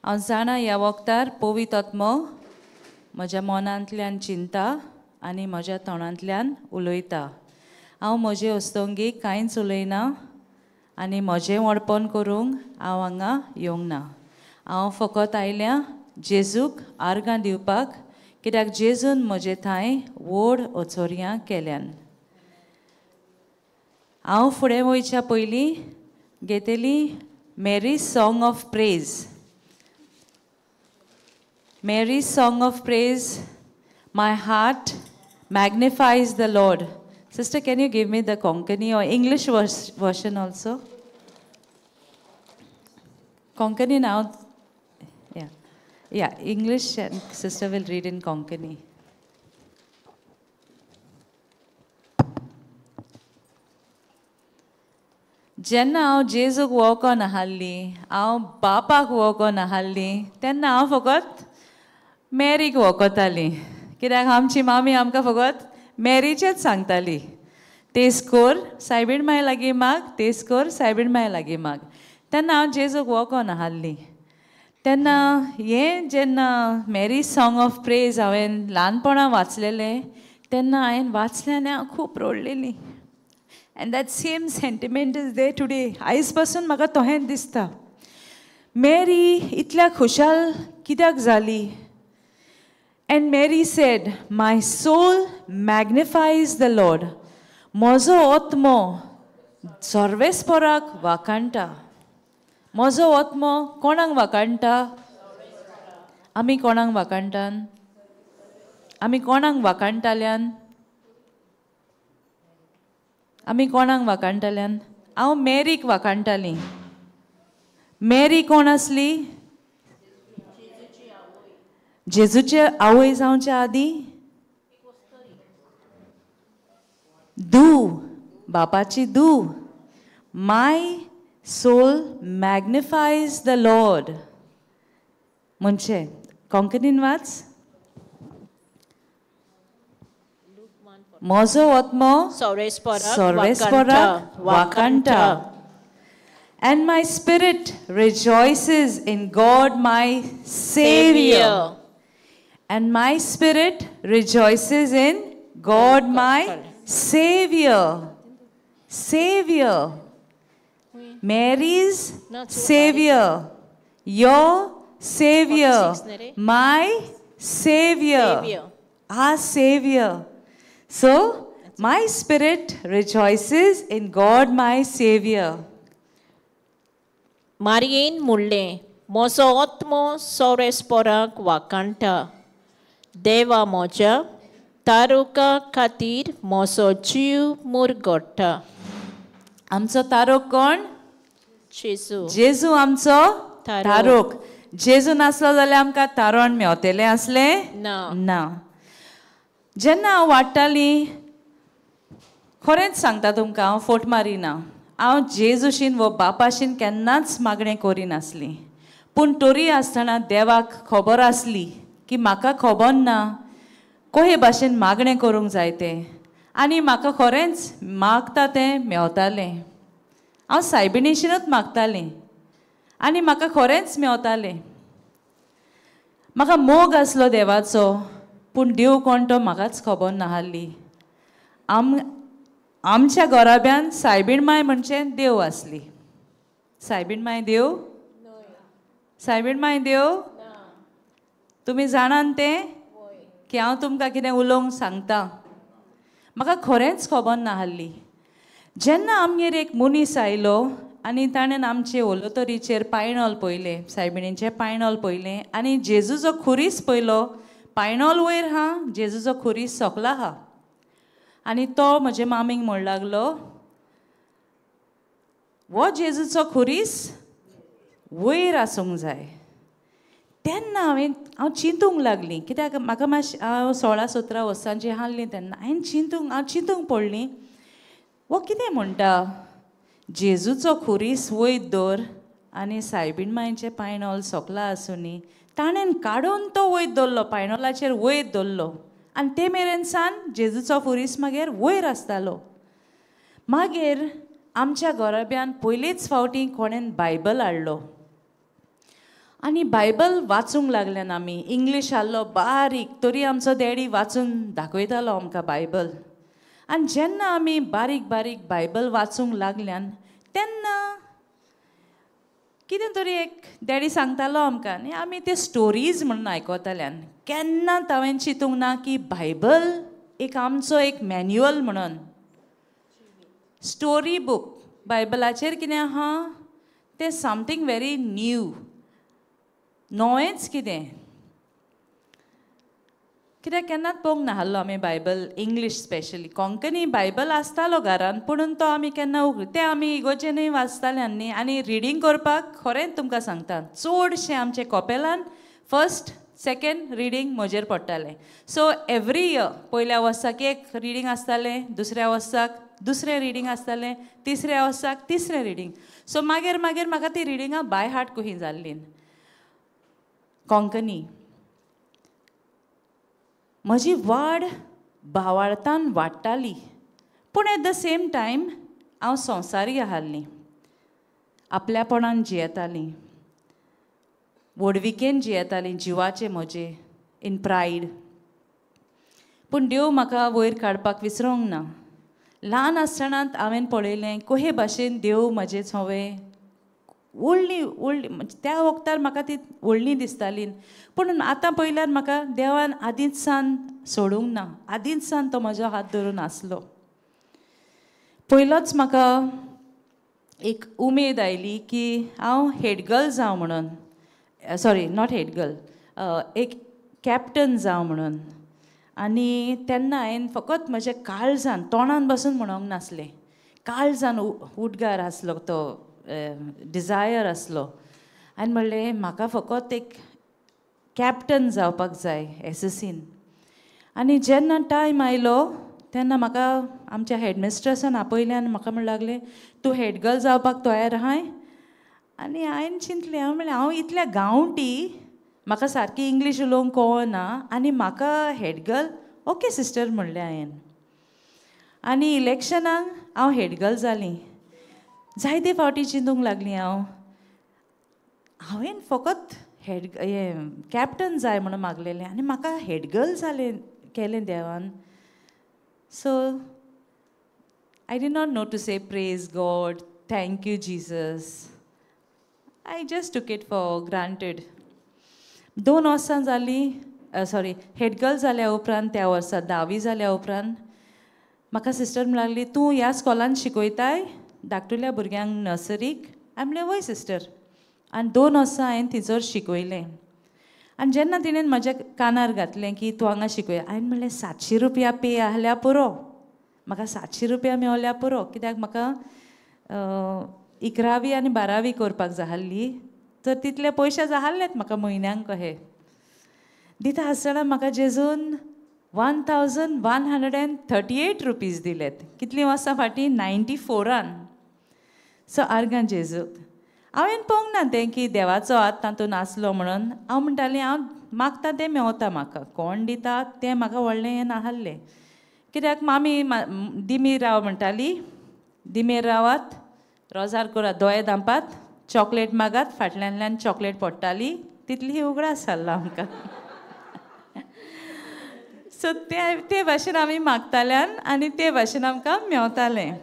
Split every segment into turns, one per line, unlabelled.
हांव जाणा ह्या वखदार पवित्र आत्मो म्हज्या मनांतल्यान चिंता आनी म्हज्या तोंडांतल्यान उलयता. हांव म्हजे हस्तंगी कांयच उलयना आनी म्हजें व्हडपण करूंक हांव हांगा येवंक ना. हांव फकत आयल्या जेजूक आर्गां दिवपाक, कित्याक जेजून म्हजे थंय व्हड अचोर्यां केल्यान. हांव फुडें वयच्या पयलीं घेतली Mary song of praise. Mary's song of praise, my heart magnifies the Lord. Sister, can you give me the Konkani or English version also? Konkani now, yeah. Yeah, English and sister will read in Konkani. जेन्ना हांव जेजूक वळखोन आसली, हांव बापाक वळखोन आसली, तेन्ना हांव फकत मॅरीक वळखताली, कित्याक आमची मामी आमकां फकत मॅरीचेच सांगताली. तेस कोर सायबीण माय लागीं माग, तेस कोर सायबीण माय लागीं माग. तेन्ना हांव जेजूक वळखोन आसली. तेन्ना हें जेन्ना मॅरी सॉंग ऑफ प्रेज हांवें ल्हानपणां वाचलेलें, तेन्ना हांवें वाचलें आनी हांव खूब रडलेली. And that same sentiment is there today. आयज पासून म्हाका तोहेंच दिसता, मॅरी इतल्या खुशाल कित्याक जाली? And Mary said, my soul magnifies the Lord. म्हजो आत्मो सर्वेस्पराक वाखाणटा. म्हजो आत्मो कोणाक वाखाणटा? आमी कोणाक वाखाणटान? आमी कोणाक वाखाणटाल्यान? आमी कोणाक वाखाणटाल्यान? हांव मॅरीक वाखाणटाली. मॅरी कोण आसली? जेजूचे आवय जावच्या आदीं धूव, बापाची धूव. My soul magnifies the Lord म्हणजे कोंकणीन वाच. म्हजो आत्मो सर्वेस्पराक वाखाणटा. And my spirit rejoices in God my Savior. And my spirit rejoices in God my Savior. Savior. Mary's Savior. Your Savior. My Savior. Our Savior. So, my spirit rejoices in God my Savior.
मारयेन म्हणलें, म्हजो आत्मो सर्वेस्पराक वाखाणटा. देवा म्हज्या तारुका खातीर म्हजो जीव मुरगट्टा.
आमचो तारोक कोण?
जेजू.
जेजू आमचो तारोक. जेजू नासलो जाल्यार आमकां तारण मेवतलें आसलें
ना.
ना. जेन्ना हांव वाडटाली, खरेंच सांगता तुमकां, हांव फोट मारिना, हांव जेजूशीन वो बापाशीन केन्नाच मागणें करिनासली. पूण तरी आसतना देवाक खबर आसली की म्हाका खबर ना कोहे भाशेन मागणें करूंक जाय तें, आनी म्हाका खरेंच मागता तें मेवतालें. हांव सायबिणीशीनूच मागतालें आनी म्हाका खरेंच मेवतालें. म्हाका मोग आसलो देवाचो, पूण देव कोण तो म्हाकाच खबर नासली. आमच्या घराब्यान सायबीण माय म्हणजे देव आसली. सायबीण माय देव? सायबीण माय देव? तुमी जाणान तें की हांव तुमकां कितें उलोवंक सांगता. म्हाका खरेंच खबर नासली. जेन्ना आमगेर एक मनीस आयलो आनी ताणें आमचे ओलोतरीचेर पायणोल पळयलें, सायबिणीचें पायणोल पळयलें आनी जेजूचो खुरीस पळयलो. पायणोल वयर हा, जेजूचो खुरीस सोकला हा. आनी तो म्हजे मामीक म्हण लागलो, हो जेजूचो खुरीस वयर आसूंक जाय. तेन्ना हांव चिंतूंक लागली, कित्याक म्हाका मातशें हांव 16-17 वर्सांची आसली तेन्ना. हांवें हांव चिंतूंक पडली, हो कितें म्हणटा, जेजूचो खुरीस वयर दवर आनी सायबीण मांयचें पायणोल सोकला आसूनी. ताणें काडून तो वयर दवरलो, पायणोलाचेर वयर दवरलो आनी ते मेरेन सान जेजूचो खुरीस मागीर वयर आसतालो. मागीर आमच्या घराब्यान पयलीच फावटी कोणेन बायबल हाडलो आनी बायबल वाचूंक लागल्यान आमी, इंग्लीश आहलो बारीक तरी आमचो डॅडी वाचून दाखयतालो आमकां बायबल. आनी जेन्ना आमी बारीक बारीक बायबल वाचूंक लागल्यान तेन्ना कितें तरी एक डॅडी सांगतालो आमकां आनी आमी ते स्टोरीज म्हणून आयकताल्यान. केन्नाच हांवें चिंतूंक ना की बायबल एक आमचो एक मॅन्युअल म्हणून, स्टोरी बूक बायबलाचेर कितें आहा तें समथींग व्हेरी न्यू, नवेंच कितें. कित्याक केन्नाच पळोवंक नाहलो आमी Bible, English specially. Konkani Bible आसतालो घरान पुणून तो आमी केन्ना उगड, तें आमी इगोर्जेनूय वाचताले न्ही. आनी रिडींग करपाक खरेंच तुमकां सांगता, चडशें आमचें कॉपेलान फर्स्ट सेकेंड रिडींग म्हजेर पडटालें. सो एवरी इयर पयल्या वर्साक एक रिडींग आसतालें, दुसऱ्या वर्साक दुसरें रिडींग आसतालें, तिसऱ्या वर्साक तिसरें रिडींग. सो मागीर मागीर म्हाका ती रिडिंगां बाय हार्ट कशी जाल्लीं. कोंकणी म्हजी वाड भावार्थान वाडटाली, पूण एट the same time हांव संवसारी आसली, आपल्यापणान जियेताली, व्हडविकेन जियेताली, जिवाचे म्हजे इन प्रायड. पूण देव म्हाका वयर काडपाक विसरूंक ना. ल्हान आसतनाच हांवें पळयलें कहे भाशेन देव म्हजें सवे व्हडली व्हडली, त्या वखदार म्हाका ती व्हडली दिसताली, पूण आतां पळयल्यार म्हाका देवान आदींच सान सोडूंक ना, आदींच सान तो म्हजो हात धरून आसलो. पयलोच म्हाका एक उमेद आयली की हांव हेडगर्ल जावं म्हणून, सॉरी not head girl, एक कॅप्टन जावं म्हणून. आनी तेन्ना हांवें फकत म्हज्या काळजान, तोंडान बसून म्हणूंक नासलें, काळजान उदगार आसलो तो, डिजायर आसलो. आनी म्हणलें म्हाका फकत एक कॅप्टन जावपाक जाय एसएससीन. आनी जेन्ना टायम आयलो तेन्ना म्हाका आमच्या हेडमिस्ट्रसान आपयलें आनी म्हाका म्हणूंक लागलें तूं हेडगर्ल जावपाक तयार आहाय. आनी हांवें चिंतलें, हांव म्हणलें हांव इतल्या गांवठी, म्हाका सारकी इंग्लीश उलोवंक कळना आनी म्हाका हेडगर्ल, ओके सिस्टर म्हणलें हांवें. आनी इलेक्शनाक हांव हेडगर्ल जालीं. जायते फावटी चिंतूंक लागली हांव, हांवें फकत हेड हें कॅप्टन जाय म्हणून मागलेलें आनी म्हाका हेडगर्ल जालें केलें देवान. So I did not know to say praise God, thank you Jesus, I just took it for granted. 2 वर्सां जालीं, सॉरी हेडगर्ल जाल्या उपरांत, त्या वर्सा 10वी जाल्या उपरांत म्हाका सिस्टर म्हणूंक लागली तूं ह्या स्कॉलान शिकयताय धाकटुल्या भुरग्यांक नर्सरीक. हांवें म्हणलें वय सिस्टर. आनी 2 वर्सां हांवें थंयसर शिकयलें. आनी जेन्ना तिणें म्हज्या कानार घातलें की तूं हांगा शिकय, हांवें म्हणलें 700 रुपया पे आहल्यार पुरो, म्हाका 700 रुपया मेवल्यार पुरो, कित्याक म्हाका 11वी आनी 12वी करपाक जाय आसली, तर तितले पयशे जाय आसलेत म्हाका म्हयन्यांक कहे. दिता आसतना म्हाका जेजून 1138 रुपीज दिलेत. कितलीं वर्सां फाटीं, 94. सो आर्गां जेजूक. हांवें पळोवंक ना तें की देवाचो हात तातूंत आसलो म्हणून. हांव म्हणटालें हांव मागता तें मेवता म्हाका, कोण दिता तें म्हाका व्हडलें हें नासलें. कित्याक मामी दिमीर राव म्हणटाली, दिमेर रावात, रोजार करात, दोळे धांपात, चॉकलेट मागात, फाटल्यानल्यान चॉकलेट पडटाली, तितली उगडास जाल्लो आमकां. सो ते भाशेन आमी मागताल्यान आनी ते भाशेन आमकां मेवतालें.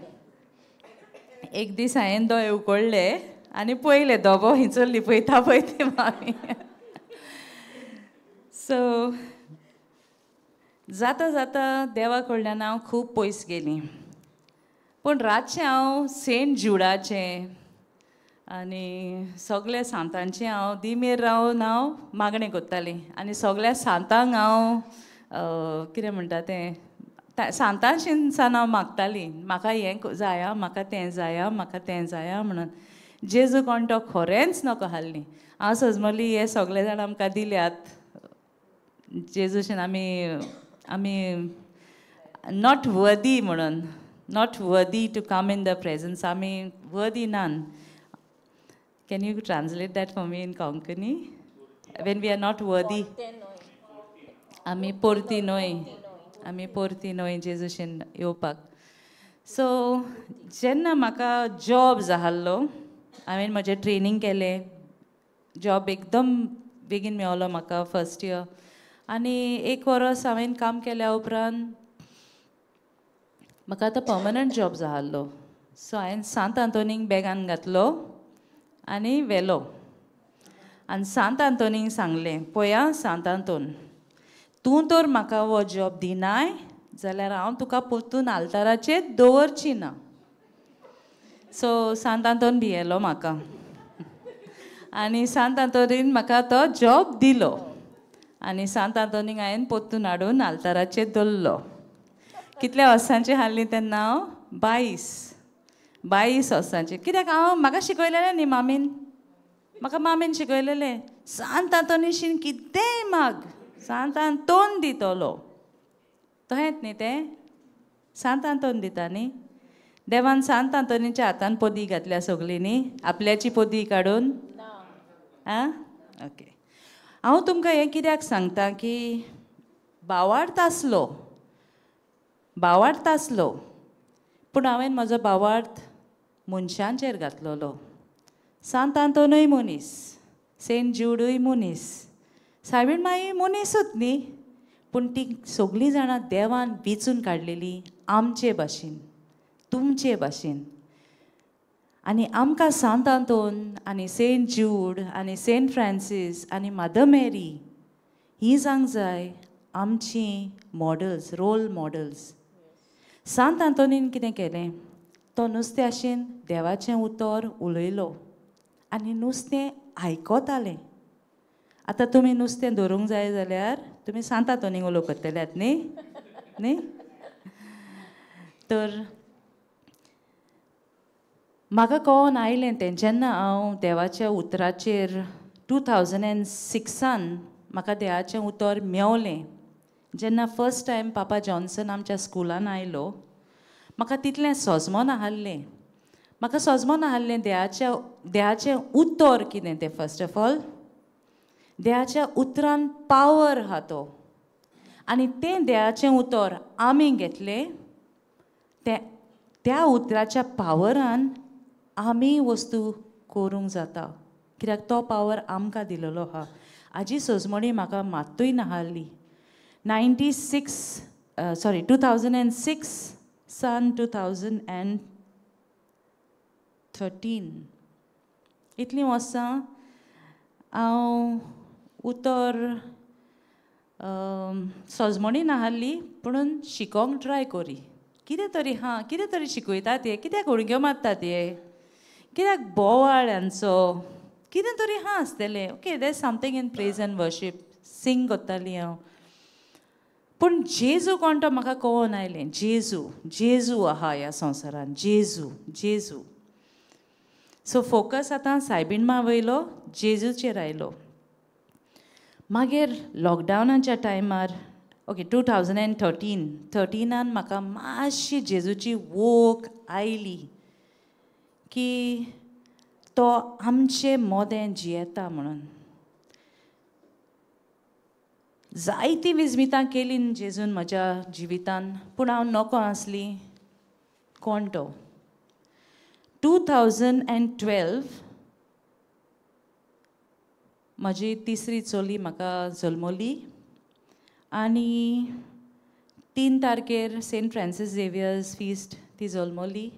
एक दीस हांवें दोळे उकडले आनी पयले दोबो हिंचो लिपयता पळय ती मामी. सो जाता जाता देवा कडल्यान हांव खूब पयस गेली. पूण रातचें हांव सेंट जुडाचें आनी सगल्या सांतांचें हांव दिमेर रावन हांव मागणें करतालीं. आनी सगल्या सांतांक हांव कितें म्हणटा तें, सांतांशीन हांव मागतालीं, म्हाका हें जाया, म्हाका तें जाया, म्हाका तें जाया म्हणून. जेजू कोण तो खरेंच नको हाडली. हांव सजमली हे सगळे जाण आमकां दिल्यात जेजूशीन, आमी आमी not वर्दी म्हणून, not worthy to come in the presence, आमी वर्दी none. Can you translate that for me in Konkani? When we are not worthy, आमी परती न्हय, आमी परती न्हय जेजूशीन येवपाक. सो जेन्ना म्हाका जॉब जाल्लो, हांवें म्हजें ट्रेनींग केलें, जॉब एकदम बेगीन मेवलो म्हाका फर्स्ट इयर. आनी एक वरस हांवें काम केल्या उपरांत म्हाका आतां पर्मनंट जॉब जाय आहलो. सो हांवें सांत आंतोनीक बॅगान घातलो आनी व्हेलो आनी सांत आंतोनीक सांगलें, पळया सांत आंतोन, तूं तर म्हाका हो जॉब दिनाय जाल्यार हांव तुका परतून आल्ताराचेर दवरची ना. सो सांत आंतोन भियेलो म्हाका आनी सांत आंतोनीन म्हाका तो जॉब दिलो आनी सांत आंतोनीक हांवें परतून हाडून आल्ताराचेर दवरलो. कितल्या वर्सांची आहली तेन्ना हांव? 22 वर्सांची. कित्याक हांव म्हाका शिकयलेलें न्ही मामीन, म्हाका मामीन शिकयलेलें सांत आंतोनीशीन कितेंय माग, सांत आंतोन दितलो. तहेंच न्ही तें, सांत आंतोन दिता न्ही. देवान सांत आंतोनीच्या हातान पदी घातल्या सगळीं न्ही, आपल्याची पदी काडून. आं ओके. हांव तुमकां हें कित्याक सांगता की भावार्थ आसलो, भावार्थ आसलो, पूण हांवें म्हजो भावार्थ मनशांचेर घातलेलो. सांत आंतोनूय मनीस, सेंट ज्यूडूय मनीस, सायबीण माई मनीसूच न्ही, पूण ती सगळीं जाणां देवान वेंचून काडलेली आमचे भाशेन, तुमचे भाशेन. आनी आमकां सांत आंतोन आनी सेंट ज्यूड आनी सेंट फ्रांसीस आनी मदर मेरी ही जावंक जाय आमची मॉडल्स, रोल मॉडल्स. सांत आंतोनीन कितें केलें, तो नुस्तें आशेन देवाचें उतर उलयलो आनी नुस्तें आयकतालें. आतां तुमी नुस्तें धरूंक जाय जाल्यार तुमी सांत आंतोनीक उलो करतल्यात न्ही न्ही. तर म्हाका कळोन आयलें तें जेन्ना हांव देवाच्या उतराचेर 2006 म्हाका देवाचें उतर मेवलें. जेन्ना फर्स्ट टायम पापा जॉन्सन आमच्या स्कुलान आयलो, म्हाका तितलें सोजमोन आहलें, म्हाका सोजमोन आहलें देवाच्या देवाचें उतर कितें तें. फर्स्ट ऑफ ऑल देवाच्या उतरान पावर आहा तो, आनी तें देवाचें उतर आमी घेतलें, तें त्या उतराच्या पावरान आमी वस्तू करूंक जाता, कित्याक तो पावर आमकां दिलेलो आहा. आजी सजमणी म्हाका मात्तूय नाहली. 2006 सान 2013 इतलीं वर्सां हांव उतर सजमणी नाहली, पुणून शिकोंक ट्राय करी. कितें तरी हां, कितें तरी शिकयतात हे, कित्याक उडक्यो मारतात हे, कित्याक बोवाळ हांचो, कितें तरी हां आसतलें. Okay, there something in praise and worship, sing करताली हांव. पूण जेजू कोण तो म्हाका कळोन आयलें. जेजू, जेजू आहा ह्या संवसारान, जेजू, जेजू. सो फोकस आतां सायबीण मा वयलो जेजूचेर आयलो. मागीर लॉकडावनाच्या टायमार ओके 2013 म्हाका मातशी जेजूची वोक आयली की तो आमचे मोदें जियेता म्हणून. जायतीं विजमितां केलीं जेजून म्हज्या जिवितान, पूण हांव नको आसली कोण तो. 2012 म्हजी तिसरी चली म्हाका जल्मली आनी 3 तारखेर सेंट फ्रांसीस झेवियर्स फिस्ट ती जल्मली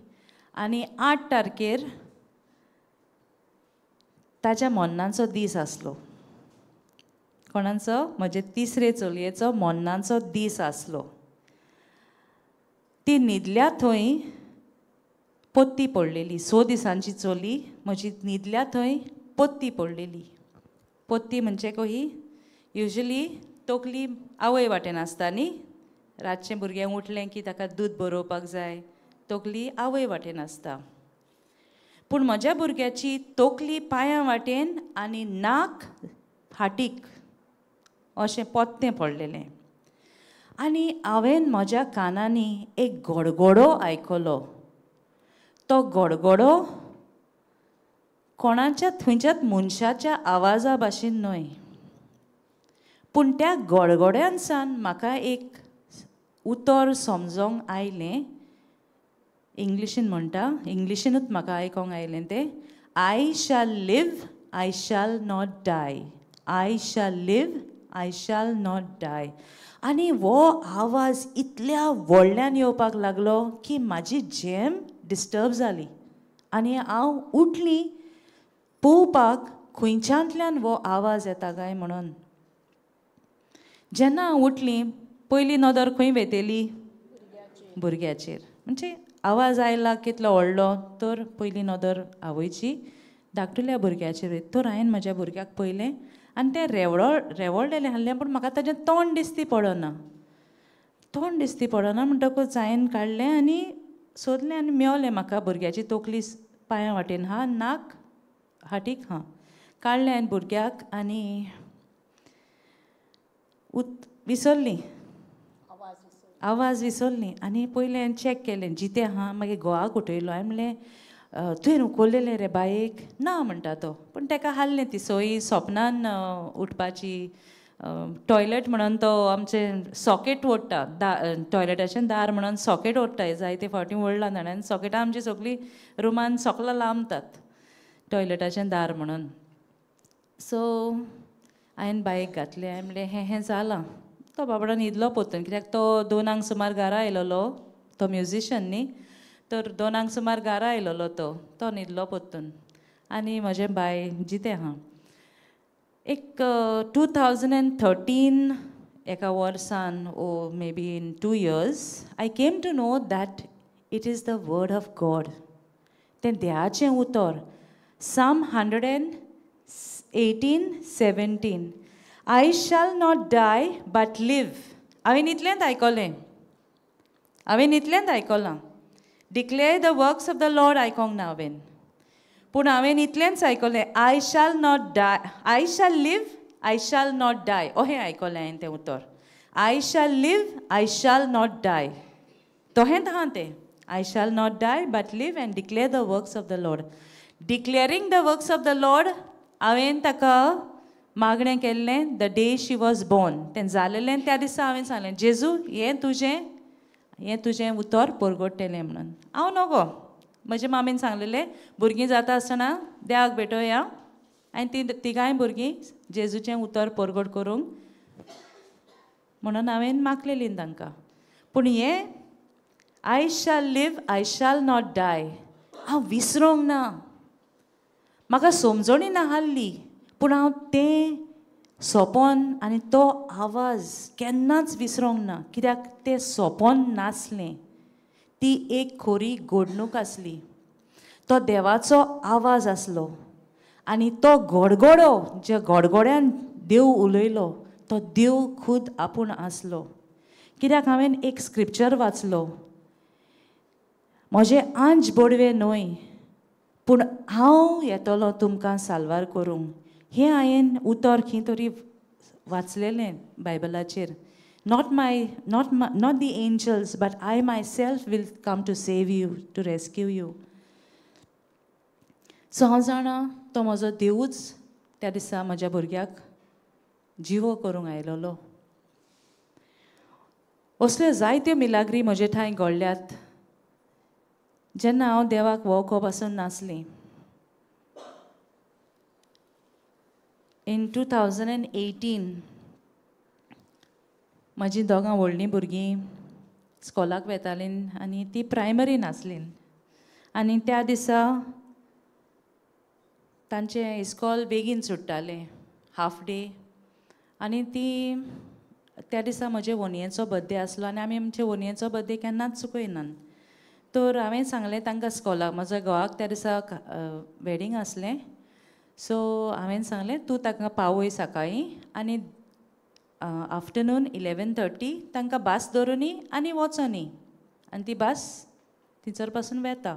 आनी 8 तारखेर ताच्या मोन्नांचो दीस आसलो. कोणाचो? म्हजे तिसरे चलयेचो मोन्नांचो दीस आसलो. ती न्हिदल्या थंय पोत्ती पडलेली. 6 दिसांची चली म्हजी न्हिदल्या थंय पोत्ती पडलेली. पोत्ती म्हणजे कही युजली तकली आवय वाटेन आसता न्ही, रातचें भुरगें उठलें की ताका दूद बरोवपाक जाय, तकली आवय वाटेन आसता. पूण म्हज्या भुरग्याची तकली पांयां वाटेन आनी नाक फाटीक अशें पोत्तें पडलेलें. आनी हांवें म्हज्या कानांनी एक गडगडो आयकलो. तो गडगडो कोणाच्या खंयच्याच मनशाच्या आवाजा भाशेन न्हय, पूण त्या गडगड्यानसान म्हाका एक उतर समजोंक आयलें. इंग्लिशीन म्हणटा, इंग्लिशीनूच म्हाका आयकोंक आयलें तें, I shall live I shall not die. I shall live, I shall not die. आनी हो आवाज इतल्या व्हडल्यान येवपाक लागलो की म्हाजी झेम डिस्टर्ब जाली आनी हांव उठली पळोवपाक खंयच्यांतल्यान हो आवाज येता काय म्हणून. जेन्ना हांव उठली पयली नदर खंय वेतेली? भुरग्याचेर. म्हणजे आवाज आयला कितलो व्हडलो तर पयली नदर आवयची धाकटुल्या भुरग्याचेर वयता. तर हांवें म्हज्या भुरग्याक पळयलें आनी तें रेवळलेलें आसलें, पूण म्हाका ताजें तोंड दिसती पडना. तोंड दिसती पडना म्हणटकूच हांवें काडलें आनी सोदलें आनी मेवलें म्हाका भुरग्याची तकली पांयां वाटेन आहा, नाक हाटीक आहा. काडलें हांवें भुरग्याक आनी विसरली, आवाज विसरली. आनी पयलें हांवें चॅक केलें जितें आहा. मागीर घोवाक उठयलो, हांवें म्हणलें तुवें उखल्लेलें रे बायक? ना म्हणटा तो. पूण ताका हाडलें ती सोयी सोपनान उठपाची. टॉयलेट म्हणून तो आमचें सॉकेट ओडटा, टॉयलेटाचें दार म्हणून सॉकेट ओडटा, जायते फावटी ओडलां ताणें. आनी सॉकेटां आमची सगळीं रुमान सोकलां लांबतात टॉयलेटाचें दार म्हणून. सो हांवें बायक घातलें, हांवें म्हणलें हें हें जालां. तो बाबडो न्हिदलो परतून, कित्याक तो 2 सुमार घरा आयलेलो, तो म्युजिशन न्ही, तर 2 सुमार घरा आयलेलो तो, तो न्हिदलो परतून. आनी म्हजें बाय जितें आहा. एक 2013 एका वर्सान ओ maybe in 2 years I came to know that it is the word of God. तें देवाचें उतर. Psalm 118:17, I shall not die but live. हांवें इतलेंच आयकलें, हांवें इतलेंच आयकलां. Declare the works of the Lord आयकोंक ना हांवें, पूण हांवें इतलेंच आयकलें, I shall not die, I shall live, I shall not die. अहें आयकलें हांवें तें उतर. I shall live, I shall not die. तहेंच आहा तें. I shall not die but live and declare the works of the Lord. Declaring the works of the Lord हांवें ताका मागणें केल्लें the day she was born. तें जालेलें त्या दिसा हांवें सांगलें, जेजू हें तुजें उतर परगट्टेलें म्हणून. हांव नगो, म्हजे मामीन सांगलेलें भुरगीं जाता आसतना देवाक भेटोया आनी तीं तिगांय भुरगीं जेजूचें उतर परगट करूंक म्हणून हांवें मागलेली तांकां. पूण हें I shall live, I shall not die हांव विसरोंक ना. म्हाका समजणी ना हाडली, पूण हांव तें सोंपोन आनी तो आवाज केन्नाच विसरोंक ना, कित्याक तें सोंपोन नासलें, ती एक खोरी घडणूक आसली. तो देवाचो आवाज आसलो आनी तो गडगडो, ज्या गडगड्यान देव उलयलो तो देव खूद आपूण आसलो. कित्याक हांवें एक स्क्रिप्चर वाचलो, म्हजें आंज बडवे न्हय पूण हांव येतलो तुमकां साल्वार करूंक. हें हांवें उतर खंय तरी वाचलेलें बायबलाचेर. Not the angels but I myself will come to save you, to rescue you. So हांव जाणा तो म्हजो देवूच त्या दिसा म्हज्या भुरग्याक जिवो करूंक आयलेलो. असल्यो जायत्यो मिलाग्री म्हजे ठांय घडल्यात जेन्ना हांव देवाक वळखो पासून नासली. इन 2018 म्हजी दोगां व्हडलीं भुरगीं स्कॉलाक वेतालीं आनी ती प्रायमरीन आसलीं. आनी त्या दिसा तांचें इस्कॉल बेगीन सुट्टालें, हाफ डे. आनी ती त्या दिसा म्हजे व्हनयेचो बड्डे आसलो आनी आमी आमचे व्हनयेचो बड्डे केन्नाच चुकयनात. तर हांवें सांगलें तांकां स्कॉलाक, म्हज्या घोवाक त्या दिसा वेडींग आसलें, सो हांवें सांगलें तूं तांकां पावय सकाळीं आनी आफ्टरनून 11:30 तांकां बास धरुनी आनी वचोनी, आनी ती बास थंयसर पासून वेता.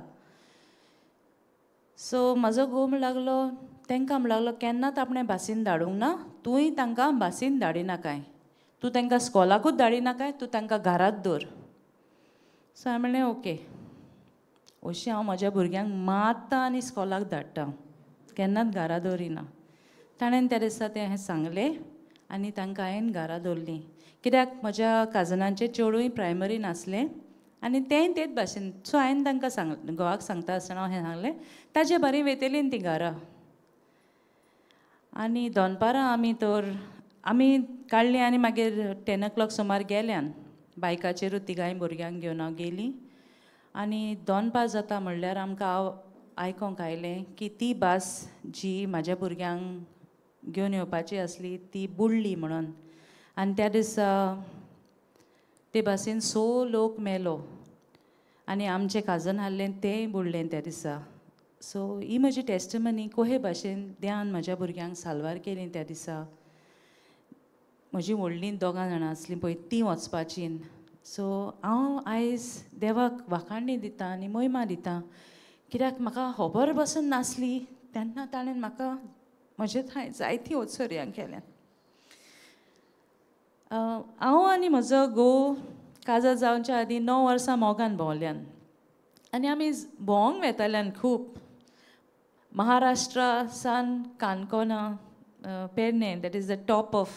सो म्हजो घोव म्हण लागलो, तांकां म्हण लागलो केन्नाच आपणें बासीन धाडूंक ना, तूंय तांकां बासीन धाडिनाकाय, तूं तांकां स्कॉलाकूच धाडिनाकाय, तूं तांकां घरांत दवर. सो हांवें म्हणलें ओके. अशें हांव म्हज्या भुरग्यांक मारता आनी स्कॉलाक धाडटा, केन्नाच घरा दवरिना. ताणें त्या दिसा तें हांवें सांगलें आनी तांकां हांवें घरा दवरलीं. कित्याक म्हज्या काजनांचें चेडूंय प्रायमरीन आसलें आनी तेंय तेच भाशेन. सो हांवें तांकां सांग, घोवाक सांगता आसतना हांवें सांगलें ताजे बरीं वेतलीं तीं घरा. आनी दनपारां आमी तर आमी काडली आनी मागीर 10 o'clock सुमार गेल्यान बायकाचेरूच तिगांय भुरग्यांक घेवन हांव गेलीं. आनी दनपार जाता म्हणल्यार आमकां हांव आयकोंक आयलें की ती बस जी म्हाज्या भुरग्यांक घेवन येवपाची आसली ती बुडली म्हणून. आनी त्या दिसा ते बसीन 100 लोक मेलो आनी आमचें काजन आहलें तेंय बुडलें त्या दिसा. सो ही म्हजी टेस्टमनी कोहे भाशेन देवान म्हज्या भुरग्यांक साल्वार केली त्या दिसा. म्हजी व्हडलीं 2 जाणां आसलीं पळय तीं वचपाचीं. सो हांव आयज देवाक वाखाणणी दिता आनी मोहिमा दिता कित्याक म्हाका खबर बसून नासली तेन्ना ताणें म्हाका म्हजे थंय जायतीं ओत्सर्यां केल्यान. हांव आनी म्हजो घोव काजार जावच्या आदीं 9 वर्सां मोगान भोंवल्यान आनी आमी भोंवंक वेताल्यान खूब. महाराष्ट्रा सान काणकोणा Pernem, that is the top of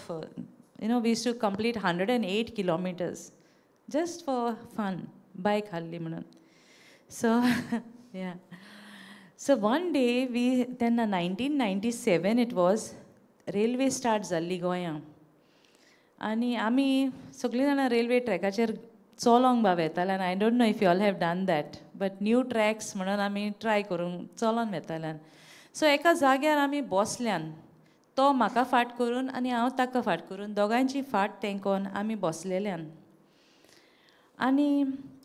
you know we used to complete 108 kilometres just for fun, bike हाडली म्हणून. So yeah so one day we तेन्ना 1997 it was, railway start जाल्ली गोंयां आनी आमी सगळीं जाणां रेल्वे ट्रॅकाचेर चलोंक बा वेताल्यान. I don't know if you all have done that, but new tracks म्हणून आमी ट्राय करूंक चलोन वेताल्यान. सो एका जाग्यार आमी बसल्यान, तो म्हाका फाट करून आनी हांव ताका फाट करून, दोगांयची फाट तेंकोन आमी बसलेल्यान. आनी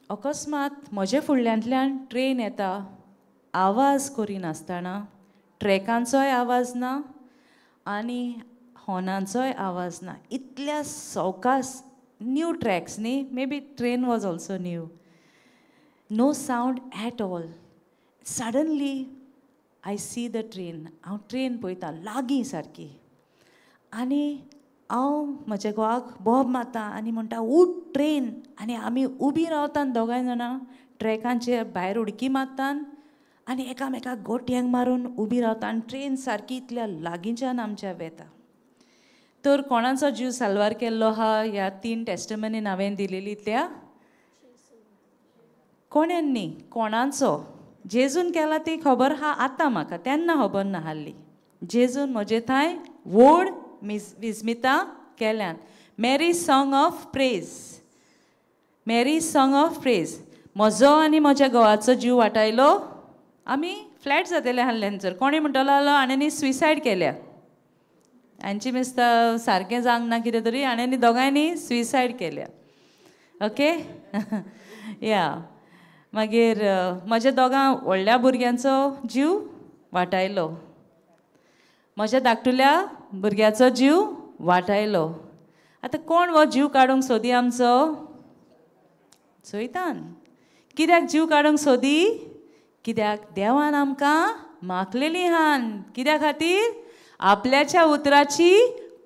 अकस्मात म्हजे फुडल्यांतल्यान ट्रेन येता, आवाज करिनासतना, ट्रॅकांचोय आवाज ना आनी हॉर्नांचोय आवाज ना, इतल्या सवकास. न्यू ट्रॅक्स न्ही, may be train was also new, no sound at all. Suddenly I see the train. हांव ट्रेन पळयता लागीं सारकी आनी हांव म्हज्या घोवाक बोब मारता आनी म्हणटा उठ ट्रेन. आनी आमी उबी रावता दोगांय जाणां ट्रॅकांचेर भायर उडकी मारता आनी एकामेकाक गोटयांक मारून उबी रावता आनी ट्रेन सारकी इतल्या लागींच्यान आमच्या वेता. तर कोणाचो जीव साल्वार केल्लो आहा ह्या 3 टेस्टमनीन हांवें दिलेली त्या कोणेन न्ही, कोणाचो जेजून केला ती खबर आहा आतां म्हाका, तेन्ना खबर नाहली. जेजून म्हजे थंय व्हड विस्मितां केल्यान. Mary song of praise, Mary song of praise. म्हजो आनी म्हज्या घोवाचो जीव वाटायलो. आमी फ्लॅट जातले आहल्यान जर कोणी म्हणटलो आहलो हाणें सुसायड केल्या, हांची मिस्ता सारकें जावंक ना कितें तरी, हाणें दोगांयनी सुसायड केल्या. ओके या मागीर म्हज्या दोगां व्हडल्या भुरग्यांचो जीव वाटायलो, म्हज्या धाकटुल्या भुरग्याचो जीव वाटायलो. आतां कोण हो जीव काडूंक सोदी आमचो? चोयतान. कित्याक जीव काडूंक सोदी? कित्याक देवान आमकां माखलेली हान. कित्या खातीर? आपल्याच्या उतराची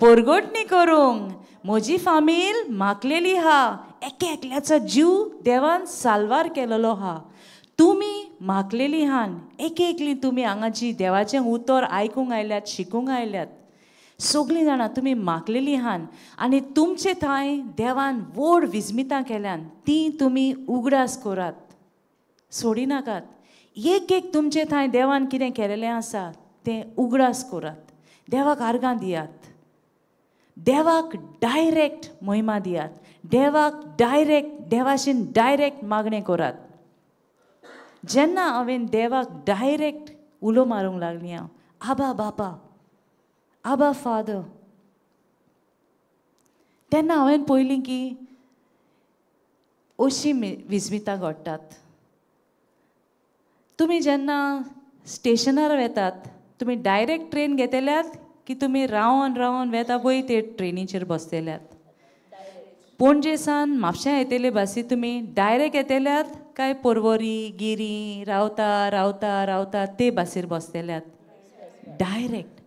परगटणी करूंक. म्हजी फामील माखलेली हा, एक एकल्याचो जीव देवान साल्वार केलेलो हा. तुमी माखलेली हान, एक एकली तुमी हांगाची देवाचें उतर आयकूंक आयल्यात, शिकूंक आयल्यात, सगळीं जाणां तुमी माखलेली हान आनी तुमचे थंय देवान व्हड विस्मितां केल्यान, तीं तुमी उगडास करात, सोडिनाकात. एक एक तुमचे थंय देवान कितें केलेलें आसा तें उगडास करात, देवाक आर्गां दियात, देवाक डायरेक्ट महिमा दियात, देवाक डायरेक्ट, देवाशीन डायरेक्ट मागणें करात. जेन्ना हांवें देवाक डायरेक्ट उलो मारूंक लागली हांव, आबा बापा, आबा फादर, तेन्ना हांवें पळयली की अशीं विस्मितां घडटात. तुमी जेन्ना स्टेशनार वेतात, तुमी डायरेक्ट ट्रेन घेतल्यात की तुमी रावन रावन वेता पळय ते ट्रेनीचेर बसतल्यात? पणजे सान म्हापश्यां येतले बसी तुमी डायरेक्ट येतल्यात काय पोरवरी गिरी रावता रावता रावता ते बसीर बसतल्यात? डायरेक्ट.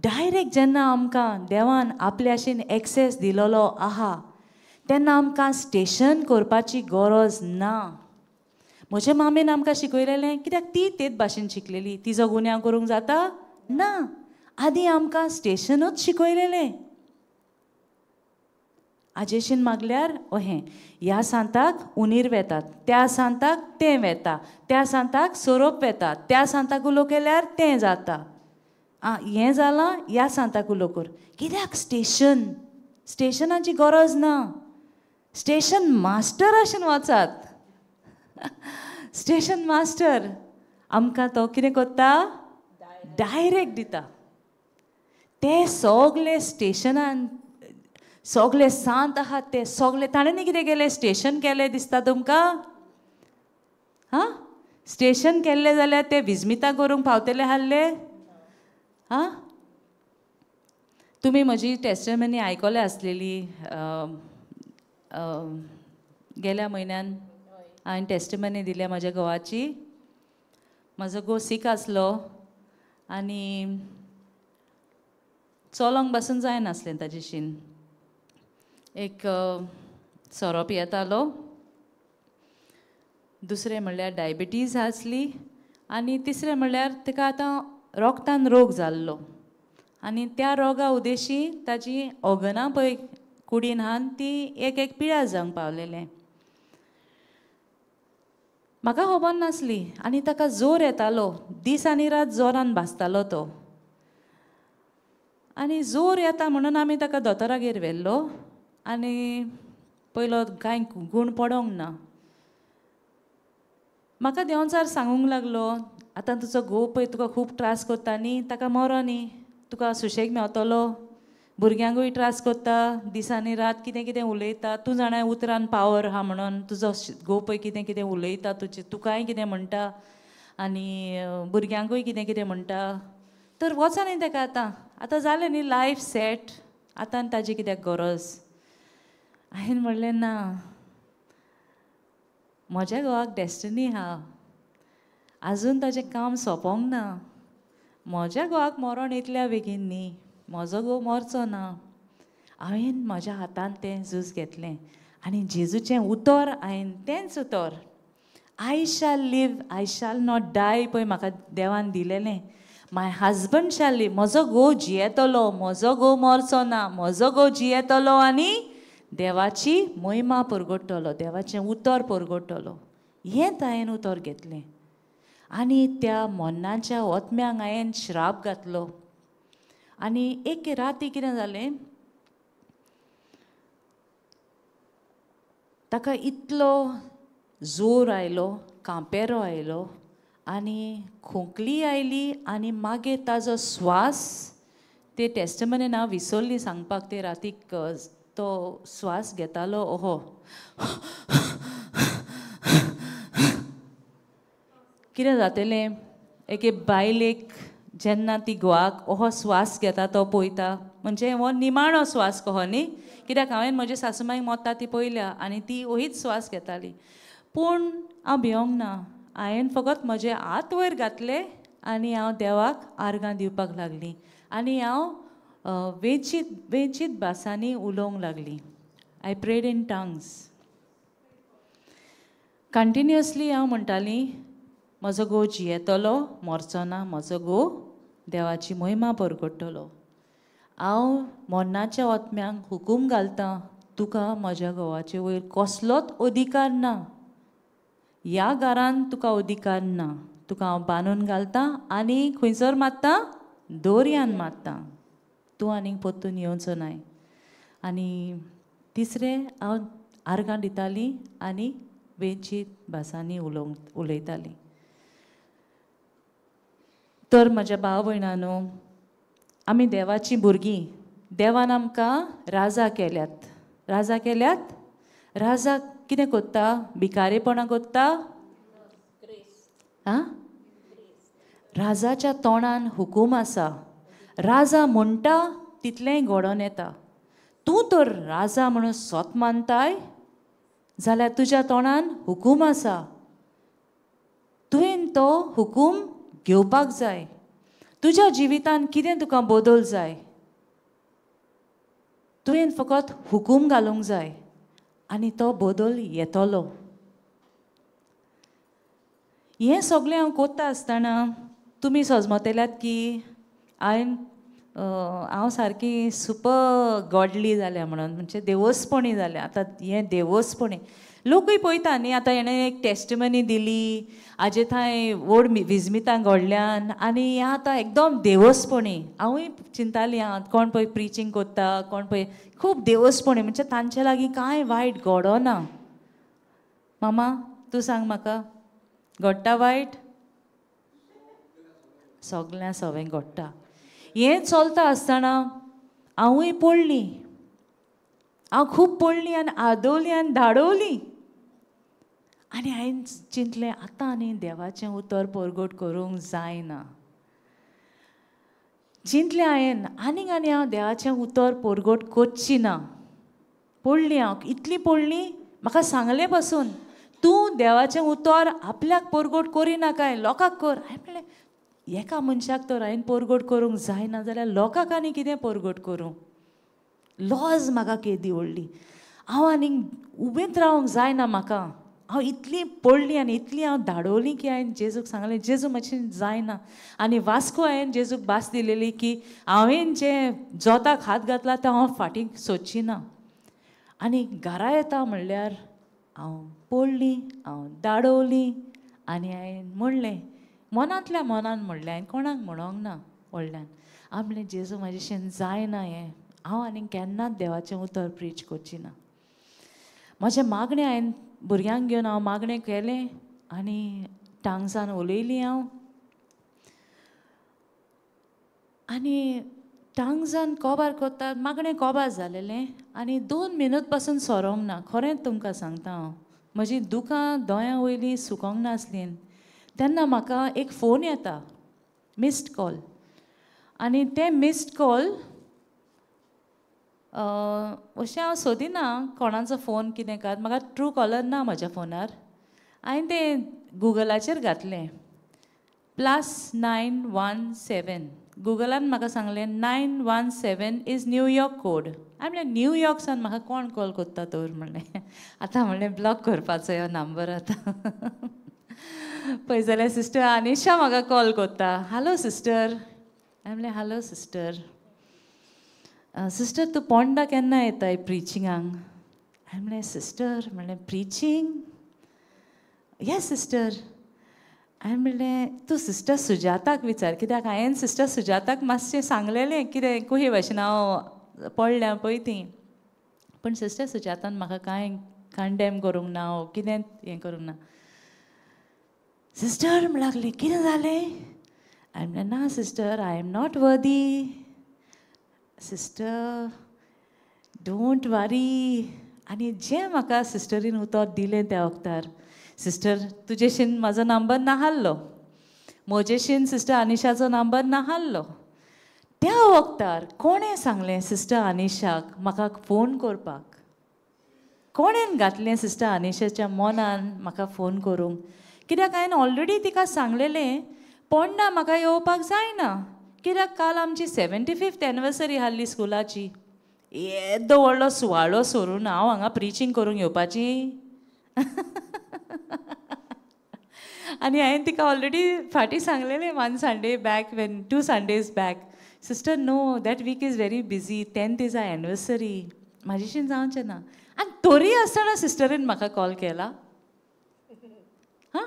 डायरेक्ट जेन्ना आमकां देवान आपल्याशीन एक्सेस दिलोलो आहा तेन्ना आमकां स्टेशन करपाची गरज ना. म्हजे मामेन आमकां शिकयलेलें, कित्याक ती तेच भाशेन शिकलेली, तिजो गुन्यांव करूंक जाता ना. आदीं आमकां स्टेशनूच शिकयलेलें. आजेशीन मागल्यार अहें ह्या सांताक उनीर वेतात, त्या सांताक तें वेता, त्या सांताक सोरोप वेता, त्या सांताक उलो केल्यार तें जाता. आं हें जालां ह्या सांताक उलो कर. कित्याक स्टेशन, स्टेशनाची गरज ना, स्टेशन मास्टर अशें वचात. स्टेशन मास्टर आमकां तो कितें करता, डायरेक्ट दिता. ते सगळे स्टेशनान सगळे सांत आहात, ते सगळे ताणें कितें केलें, स्टेशन केलें दिसता तुमकां? हां, स्टेशन केल्लें जाल्यार ते विजमिता करूंक पावतले आहले? हां, तुमी म्हजी टेस्टमनी आयकल्या आसलेली. गेल्या म्हयन्यान हांवें टेस्टमनी दिल्या म्हज्या घोवाची. म्हजो घोव सीक आसलो आनी चलोंक बसून जायनासलें ताजेशीन. एक सोरो पियेतालो, दुसरें म्हणल्यार डायबिटीज आसली, आनी तिसरें म्हणल्यार ताका आतां रोगतान रोग जाल्लो आनी त्या रोगा उदेशी ताजी ऑर्गनां पळय कुडीन हान ती एक एक पिळा जावंक पावलेलें. म्हाका खबर नासली आनी ताका जोर येतालो, दीस आनी रात जोरान भाजतालो तो. आनी जोर येता म्हणून आमी ताका दोतोरागेर व्हेल्लो आनी पयलो कांय गूण पडोंक ना. म्हाका देंवचार सांगूंक लागलो, आतां तुजो घोव पळय तुका खूब त्रास करता न्ही, ताका मरो न्ही, तुका सुशेग मेवतलो. भुरग्यांकूय त्रास करता, दिसांनी रात कितें कितें उलयता, तूं जाणा उतरान पावर आहा म्हणून तुजो घोव पळय कितें कितें उलयता तुजे, तुकाय कितें म्हणटा आनी भुरग्यांकूय कितें कितें म्हणटा. तर वचा न्ही ताका आतां, आतां जालें न्ही लायफ सेट, आतां ताजी कित्याक गरज. हांवें म्हणलें ना, म्हज्या घोवाक डेस्टिनी आहा, आजून ताजें काम सोंपोंक ना. म्हज्या घोवाक मरण इतल्या बेगीन न्ही, म्हजो घोव मरचो ना. हांवें म्हज्या हातान तें झूज घेतलें आनी जेजूचें उतर हांवें तेंच उतर, I shall live I shall not die, पळय म्हाका देवान दिलेलें. My husband shall live, म्हजो घोव जियेतलो, म्हजो घोव मरचो ना, म्हजो घोव जियेतलो आनी देवाची महिमा परगट्टलो, देवाचें उतर परगट्टलो. हें हांवें उतर घेतलें आनी त्या मरणाच्या ओतम्यांक हांवें श्राप घातलो. आनी एक राती कितें जालें, ताका इतलो जोर आयलो, कांपेरो आयलो आनी खोंकली आयली आनी मागीर ताजो स्वास, ते टेस्टमनी हांव विसरली सांगपाक, ते रातीक तो स्वास घेतालो ओहो कितें जातलें एके बायलेक जेन्ना ती घोवाक ओहो स्वास घेता तो पळयता, म्हणजे हो निमाणो स्वास कहो न्ही, कित्याक हांवें म्हजे सासूमांयक मरता ती पळयल्या आनी ती ओहीच स्वास घेताली. पूण हांव भियोंक ना, हांवें फकत म्हजे हात वयर घातले आनी हांव देवाक आर्गां दिवपाक लागली आनी हांव वेंचीत वेंचीत भासांनी उलोवंक लागली. I prayed in tongues continuously. हांव म्हणटाली म्हजो घोव जियेतलो, मरचो ना, म्हजो घोव देवाची महिमा परगट्टलो. हांव मरणाच्या ओतम्यांक हुकूम घालतां, तुका म्हज्या घोवाचे वयर कसलोच अधिकार ना, ह्या घरान तुका अधिकार ना, तुका हांव बांदून घालतां आनी खंयसर मारता, दोरयान मारता, तूं आनीक परतून येवचो नाय. आनी तिसरें हांव आर्गां दितालीं आनी वेंचीत भासांनी उलयतालीं. तर म्हज्या भाव भयणांनो, आमी देवाचीं भुरगीं, देवान आमकां राजा केल्यात. राजा केल्यात, राजा कितें करता, भिकारेपणां करता? आं, राजाच्या तोंडान हुकूम आसा, राजा म्हणटा तितलेंय घडोवन येता. तूं तर राजा म्हणून सोत मानताय जाल्यार तुज्या तोंडान हुकूम आसा, तुवें तो हुकूम घेवपाक जाय. तुज्या जिवितान कितें तुका बदल जाय, तुवें फकत हुकूम घालूंक जाय आनी तो बदल येतलो. हें सगळें हांव करता आसतना तुमी सजमतल्यात की हांवें हांव सारकी सुपर गॉडली जाल्या म्हणून, म्हणजे देवस्पणी जाल्या. आतां हें देवस्पणी लोकूय पळयता न्ही. आतां हेणें एक टेस्टमनी दिली हाजे थंय व्हड विजमितां घडल्यान आनी हें आतां एकदम देवस्पणी. हांवूय चिंताली आं कोण पळय प्रिचींग करता, कोण पळय खूब देवस्पणी, म्हणजे तांचे लागीं कांय वायट घडना. मामा तूं सांग म्हाका, घडटा वायट? सगळ्यां सवें घडटा. हें चलता आसतना हांवूय पडली, हांव खूब पडली आनी आदवली आनी धाडवली. आनी हांवें चिंतलें आतां आनी देवाचें उतर परगट करूंक जायना. चिंतलें हांवें आनीक आनी हांव देवाचें उतर परगट करची ना. पडली हांव, इतली पडली म्हाका सांगलें पासून तूं देवाचें उतर आपल्याक परगट करिनाकाय, लोकांक कर. हांवें म्हणलें एका मनशाक तर हांवें परगट करूंक जायना जाल्यार लोकांक आनी कितें परगट करूं? लॉज म्हाका केदी व्हडली. हांव आनीक उबेंत रावंक जायना म्हाका. हांव इतली पडली आनी इतली हांव धाडवली की हांवें जेजूक सांगलें जेजू मातशें जायना. आनी वास्को हांवें जेजूक भास दिलेली की हांवें जें जोताक हात घातला तें हांव फाटीं सोदची ना. आनी घरा येता म्हणल्यार हांव पडली, हांव धाडवली आनी हांवें म्हणलें मनांतल्या मनान म्हणलें, हांवें कोणाक म्हणोंक ना व्हडल्यान. हांव म्हणलें जेजू म्हाजेशेन जायना हें, हांव आनीक केन्नाच देवाचें उतर प्रीच करची ना. म्हजें मागणें हांवें भुरग्यांक घेवन हांव मागणें केलें आनी टांगसान उलयली हांव. आनी टांगसान कोबार करता मागणें कोबार जालेलें आनी 2 मिनट पासून सरोंक ना. खरेंच तुमकां सांगता हांव, म्हजी दुकां दोळ्यां वयलीं सुकोंक नासलीं. तेन्ना म्हाका एक फोन येता, मिस्ड कॉल. आनी तें मिस्ड कॉल अशें हांव सोदिना कोणाचो फोन कितें कांय, म्हाका ट्रू कॉलर ना म्हज्या फोनार. हांवें तें गुगलाचेर घातलें +917. गुगलान म्हाका सांगलें 917 is New York code. हांवें म्हणलें न्यूयॉर्क सावन म्हाका कोण कॉल करता तर म्हणलें. आतां म्हणलें ब्लॉक करपाचो ह्यो नंबर आतां. पळय जाल्यार सिस्टर आनिशा म्हाका कॉल करता, हॅलो सिस्टर. हांवें म्हणलें हॅलो सिस्टर. सिस्टर तूं पोंडा केन्ना येताय प्रिचिंगाक? हांवें म्हणलें सिस्टर, म्हणलें प्रिचींग? Yes sister. हांवें म्हणलें तूं सिस्टर सुजाताक विचार, कित्याक हांवें सिस्टर सुजाताक मातशें सांगलेलें कितें कुहे भाशेन हांव पडल्या पळय ती. पूण सिस्टर सुजातान म्हाका कांय कंडेम करूंक ना वो कितें हें करूंक ना. सिस्टर म्हण लागली कितें जालें? हांवें म्हणलें ना sister, I am not worthy. Sister don't worry. आनी जें म्हाका सिस्टरीन उतर दिलें त्या वखदार, सिस्टर तुजेशीन म्हाजो नंबर नाहाल्लो, म्हजेशीन सिस्टर आनिशाचो नंबर नाहाल्लो. त्या वखदार कोणें सांगलें सिस्टर आनिशाक म्हाका फोन करपाक? कोणें घातलें सिस्टर आनिशाच्या मनान म्हाका फोन करूंक? कित्याक हांवें ऑलरेडी तिका सांगलेलें पोंडा म्हाका येवपाक जायना, कित्याक काल आमची 75th anniversary आहली स्कुलाची. येदो व्हडलो सुवाळो सोडून हांव हांगा प्रिचींग करूंक येवपाची? आनी हांवें तिका ऑलरेडी फाटीं सांगलेलें 1 Sunday back, when 2 Sundays back, sister no that week is very busy, 10th is our anniversary, म्हाजेशीन जावचें ना. आनी तोरी आसतना सिस्टरीन म्हाका कॉल केला. हां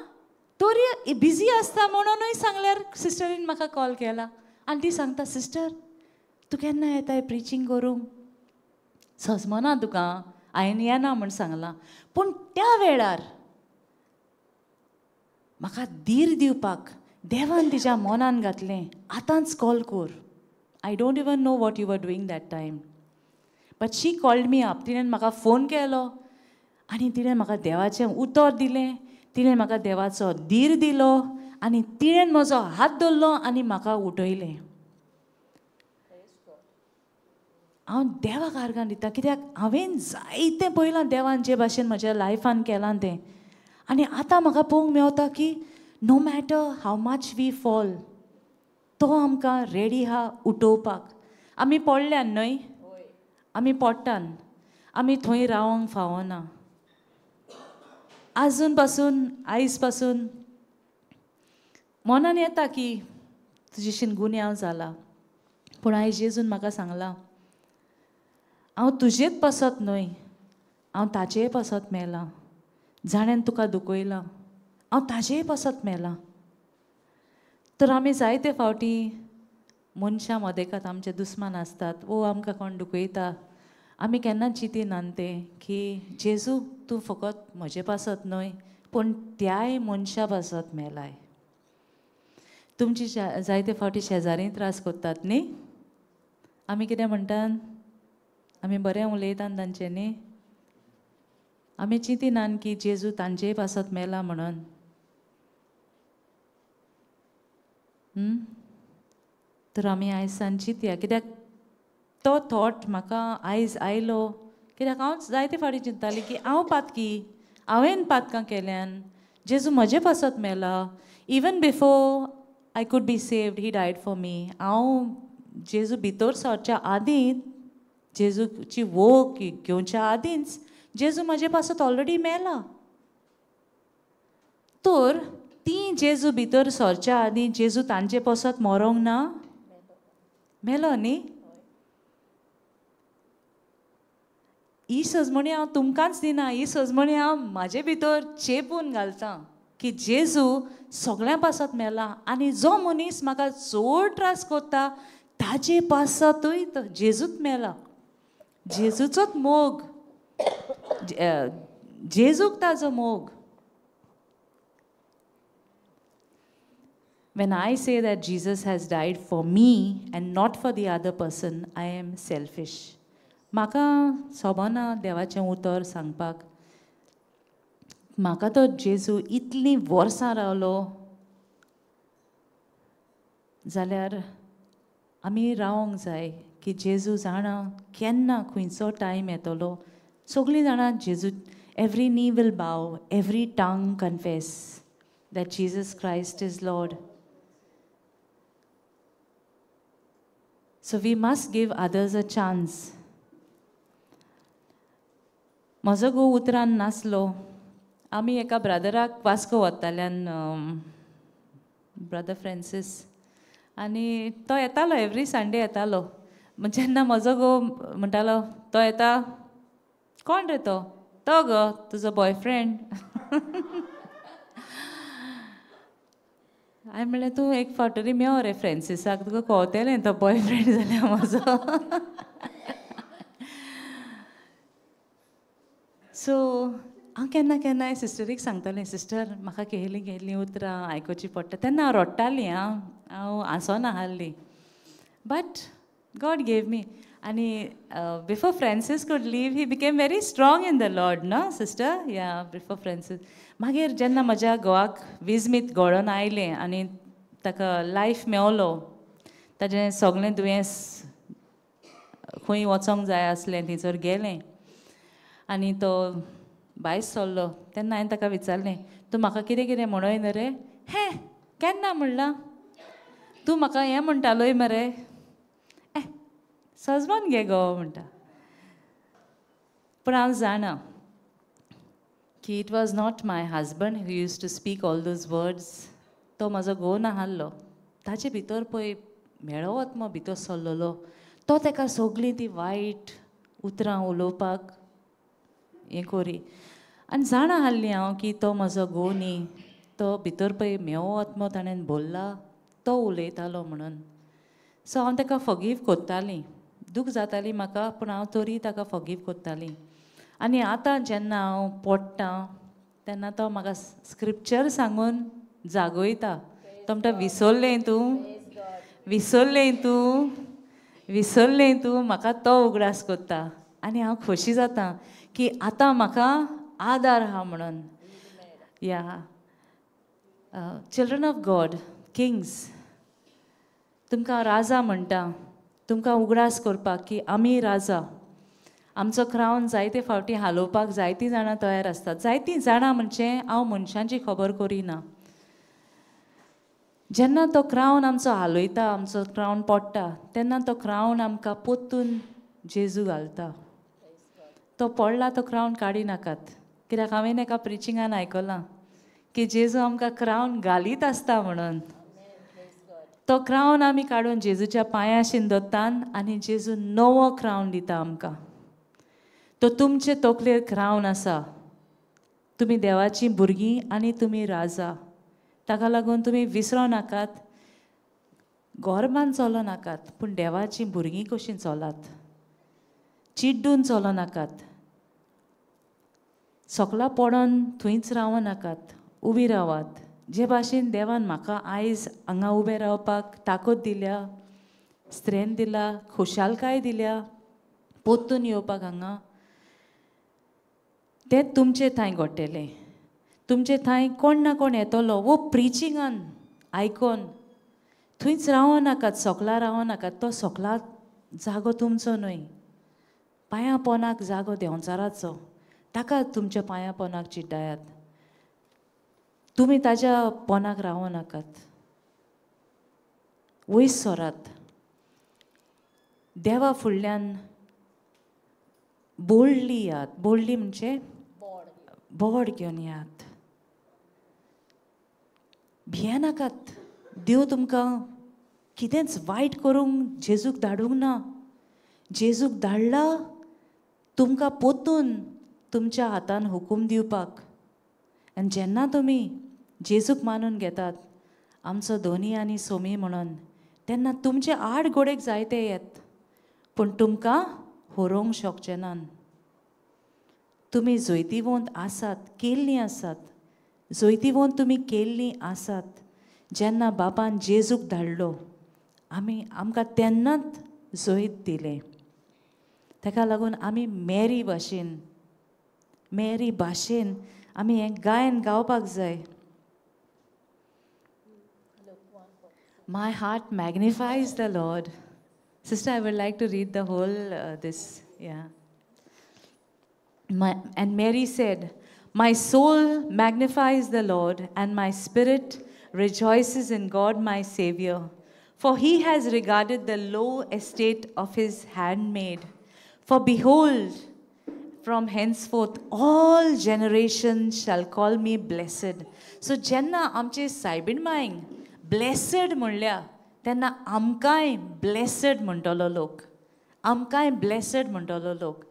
तोरी बिजी आसता म्हणूनय सांगल्यार सिस्टरीन म्हाका कॉल केला. आनी ती सांगता सिस्टर तूं केन्ना येताय प्रिचींग करूंक? सजमना तुका, हांवें येना म्हूण सांगलां. पूण त्या वेळार म्हाका धीर दिवपाक देवान तिच्या मनान घातलें आतांच कॉल कर. I don't even know what you are doing that time, but she called me up. तिणें म्हाका फोन केलो आनी तिणें म्हाका देवाचें उतर दिलें, तिणें म्हाका देवाचो धीर दिलो आनी तिणें म्हजो हात धरलो आनी म्हाका उठयलें. हांव देवाक आर्गां दिता, कित्याक हांवें जायतें पळयलां देवान जे भाशेन म्हज्या लायफान केलां तें. आनी आतां म्हाका पळोवंक मेवता की no matter how much we fall, तो आमकां रेडी आहा उठोवपाक. आमी पडल्यान न्हय, आमी पडटान, आमी थंय रावंक फावना. आजून पासून आयज पासून मनान येता की तुजेशीन गुन्यांव जाला, पूण आयज जेजून म्हाका सांगलां, हांव तुजेच पासत न्हय, हांव ताचेय पासत मेलां. जाणेन तुका दुखयलां हांव ताचेय पासत मेलां. तर आमी जायते फावटी मनशां मदेकात आमचे दुस्मान आसतात वो आमकां कोण दुखयता, आमी केन्ना चिंतिनात तें की जेजू तूं फकत म्हजे पासत न्हय पूण त्याय मनशा पासत मेलाय. तुमची जायते फावटी शेजारी त्रास करतात न्ही, आमी कितें म्हणटात, आमी बरें उलयतात तांचे न्ही, आमी चिंतिनात की जेजू तांचेय पासत मेला म्हणून. तर आमी आयज सान चिंतया, कित्याक तो थॉट म्हाका आयज आयलो, कित्याक हांव जायते फावटी चिंततालें की हांव पातकी, हांवें पातकां केल्यान, जेजू म्हजे पासत मेला. Even before I could be saved he died for me. हांव जेजू भितर सरच्या आदींच, जेजूची वोग घेवच्या आदींच जेजू म्हजे पासत ऑलरेडी मेला. तर ती जेजू भितर सरच्या आदीं जेजू तांचे पासत मरोंक ना, मेलो न्ही. ही सजमणी हांव तुमकांच दिना, ही सजमणी हांव म्हाजे भितर चेपून घालतां की जेजू सगळ्यां पासत मेला आनी जो मनीस म्हाका चड त्रास करता ताजे पासतूय जेजूच मेला. जेजूचोच मोग, जेजूक ताजो मोग. When I say that Jesus has died for me and not for the other person, I am selfish. म्हाका सोबना देवाचें उतर सांगपाक. म्हाका तो जेजू इतलीं वर्सां रावलो जाल्यार आमी रावंक जाय की जेजू जाणा केन्ना खंयचो टायम येतलो. सगळीं जाणां जेजू, every knee will bow, every tongue confess that Jesus Christ is Lord. So we must give others a chance. म्हजो घोव उतरान नासलो. आमी एका ब्रदराक वास्को वताल्यान, ब्रदर फ्रेंसीस, आनी तो येतालो एवरी संडे येतालो. जेन्ना म्हजो घोव म्हणटालो तो येता, कोण रे तो? तो गो तुजो बॉयफ्रेंड. हांवें म्हणलें तूं एक फावट तरी मेव रे फ्रेंसीसाक, तुका कळटलें तो बॉयफ्रेंड जाल्यार म्हजो. सो हांव केन्ना केन्नाय सिस्टरीक सांगतालें, सिस्टर म्हाका केहलीं केहलीं उतरां आयकुचीं पडटा. तेन्ना हांव रडटालीं, हांव हांव हांसोना आहली, बट गॉड गेव मी. आनी before Francis could leave he became very strong in the Lord, ना सिस्टर? या बिफोर फ्रेंसीस. मागीर जेन्ना म्हज्या घोवाक विजमीत घडोवन आयलें आनी ताका लायफ मेवलो, ताजें सगळें दुयेंस खंय वचोंक जाय आसलें थंयसर गेलें आनी तो भायर सरलो, तेन्ना हांवें ताका विचारलें, तूं म्हाका कितें कितें म्हणय न्हय रे? हें केन्ना म्हणलां? तूं म्हाका हें म्हणटालोय मरे? ए सजमान घे गो म्हणटा. पूण हांव जाणा की it was not my husband who used to speak all those words. तो म्हजो घोव नाहलो, ताचे भितर पळय मेळोवत मग भितर सरलेलो, तो ताका सगळीं ती वायट उतरां उलोवपाक हें करी. आनी जाणा आहली हांव की तो म्हजो घोव न्ही, तो भितर पळय मेवो आत्मो ताणें भरला, तो उलयतालो म्हणून. सो हांव ताका फॉरगीव करतालीं, दूख जाताली म्हाका, पूण हांव तरी ताका फॉरगीव करतालीं. आनी आतां जेन्ना हांव पडटा तेन्ना तो म्हाका स्क्रिप्चर सांगून जागयता. तो म्हणटा विसरलें तूं, विसरलें तूं, विसरलें तूं. म्हाका तो उगडास करता आनी हांव खोशी जाता की आतां म्हाका आदार आहा म्हणून. या चिल्ड्रन ऑफ गॉड, किंग्स, तुमकां राजा म्हणटा, तुमकां उगडास करपाक की आमी राजा. आमचो क्रावन जायते फावटी हालोवपाक जायतीं जाणां तयार आसतात. जायतीं जाणां म्हणजे हांव मनशांची खबर करिना. जेन्ना तो क्रावन आमचो हालयता, आमचो क्रावन पडटा, तेन्ना तो क्रावन आमकां परतून जेजू घालता. तो पडला तो क्रावन काडी नाकात, कित्याक हांवें एका प्रिचिंगान आयकलां की जेजू आमकां क्रावन घालीत आसता म्हणून. तो क्रावन आमी काडून जेजूच्या पांयाशीन दत्तान आनी जेजू नवो क्रावन दिता आमकां. तो तुमचे तकलेर क्रावन आसा. तुमी देवाचीं भुरगीं आनी तुमी राजा. ताका लागून तुमी विसरो नाकात, गोरमान चलो नाकात, पूण देवाचीं भुरगीं कशीं चलात, चिड्डून चलो नाकात, सकला पडोन थंयच रावो नाकात, उबी रावात. जे भाशेन देवान म्हाका आयज हांगा उबें रावपाक ताकद दिल्या, स्ट्रेंथ दिला, खुशालकाय दिल्या पोत्तून येवपाक हांगा, तें तुमचे थंय घडटलें. तुमचे थंय कोण ना कोण येतलो वो प्रिचिंगान आयकोन थंयच रावो नाकात, सकला रावो नाकात. तो सकला जागो तुमचो न्हय, पांयां पोनाक जागो देंवचाराचो, ताका तुमच्या पांयां पोनाक चिड्डायात. तुमी ताज्या पोनाक रावो नाकात, वयर सरात. देवा फुडल्यान बोल्डली यात. बोल्डली म्हणजे बोड घेवन यात, भियेनाकात. देव तुमकां कितेंच वायट करूंक जेजूक धाडूंक ना. जेजूक धाडला तुमकां पोतून तुमच्या हातान हुकूम दिवपाक. आनी जेन्ना तुमी जेजूक मानून घेतात आमचो धोनी आनी सोमी म्हणून, तेन्ना तुमचे आड गोडेक जायते येत, पूण तुमकां होरोवंक शकचे नात. तुमी जैतिवंत आसात, केल्लीं आसात, जैतिवंत तुमी केल्लीं आसात. जेन्ना बापान जेजूक धाडलो आमी आमकां तेन्नाच जैत दिलें. ताका लागून आमी मेरी भाशेन, मेरी भाशेन आमी हें गायन गावपाक जाय. My heart magnifies the Lord. Sister, I would like to read the whole this, yeah. And Mary said, my soul magnifies the Lord, and my spirit rejoices in God my Savior, for he has regarded the low estate of his handmaid. For behold, from henceforth all generations shall call me blessed. So जेन्ना आमचे सायबीण मांयक blessed म्हणल्या तेन्ना आमकांय blessed म्हणटलो लोक, आमकांय blessed म्हणटलो लोक.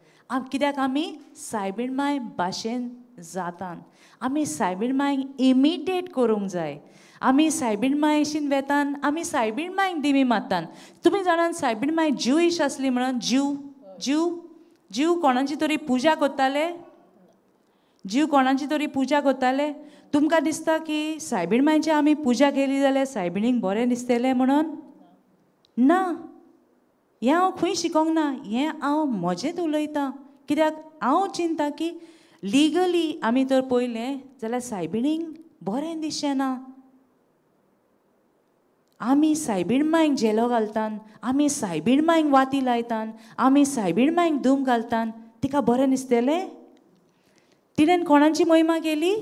कित्याक आमी सायबीण मांय भाशेन जातान, आमी सायबीण मांयक इमिटेट करूंक जाय. आमी सायबीण मांयशीन वेतान आमी सायबीण मांयक दिमी मारतान. तुमी जाणान सायबीण मांय ज्युईश आसली म्हणून, ज्यू ज्यू ज्यू कोणाची तरी पुजा करताले, जीव कोणाची तरी पुजा करताले. तुमकां दिसता की सायबीण मांयची आमी पुजा केली जाल्यार सायबिणीक बरें दिसतलें म्हणून? ना, हें हांव खंय शिकोंक ना, हें हांव म्हजेंच उलयतां. कित्याक हांव चिंता की लिगली आमी तर पळयलें जाल्यार सायबिणीक बरें दिसचें ना. आमी सायबीण मांयक झेलो घालतान, आमी सायबीण मांयक वाती लायतान, आमी सायबीण मांयक धूम घालतान, तिका बरें दिसतलें? तिणें कोणाची महिमा केली?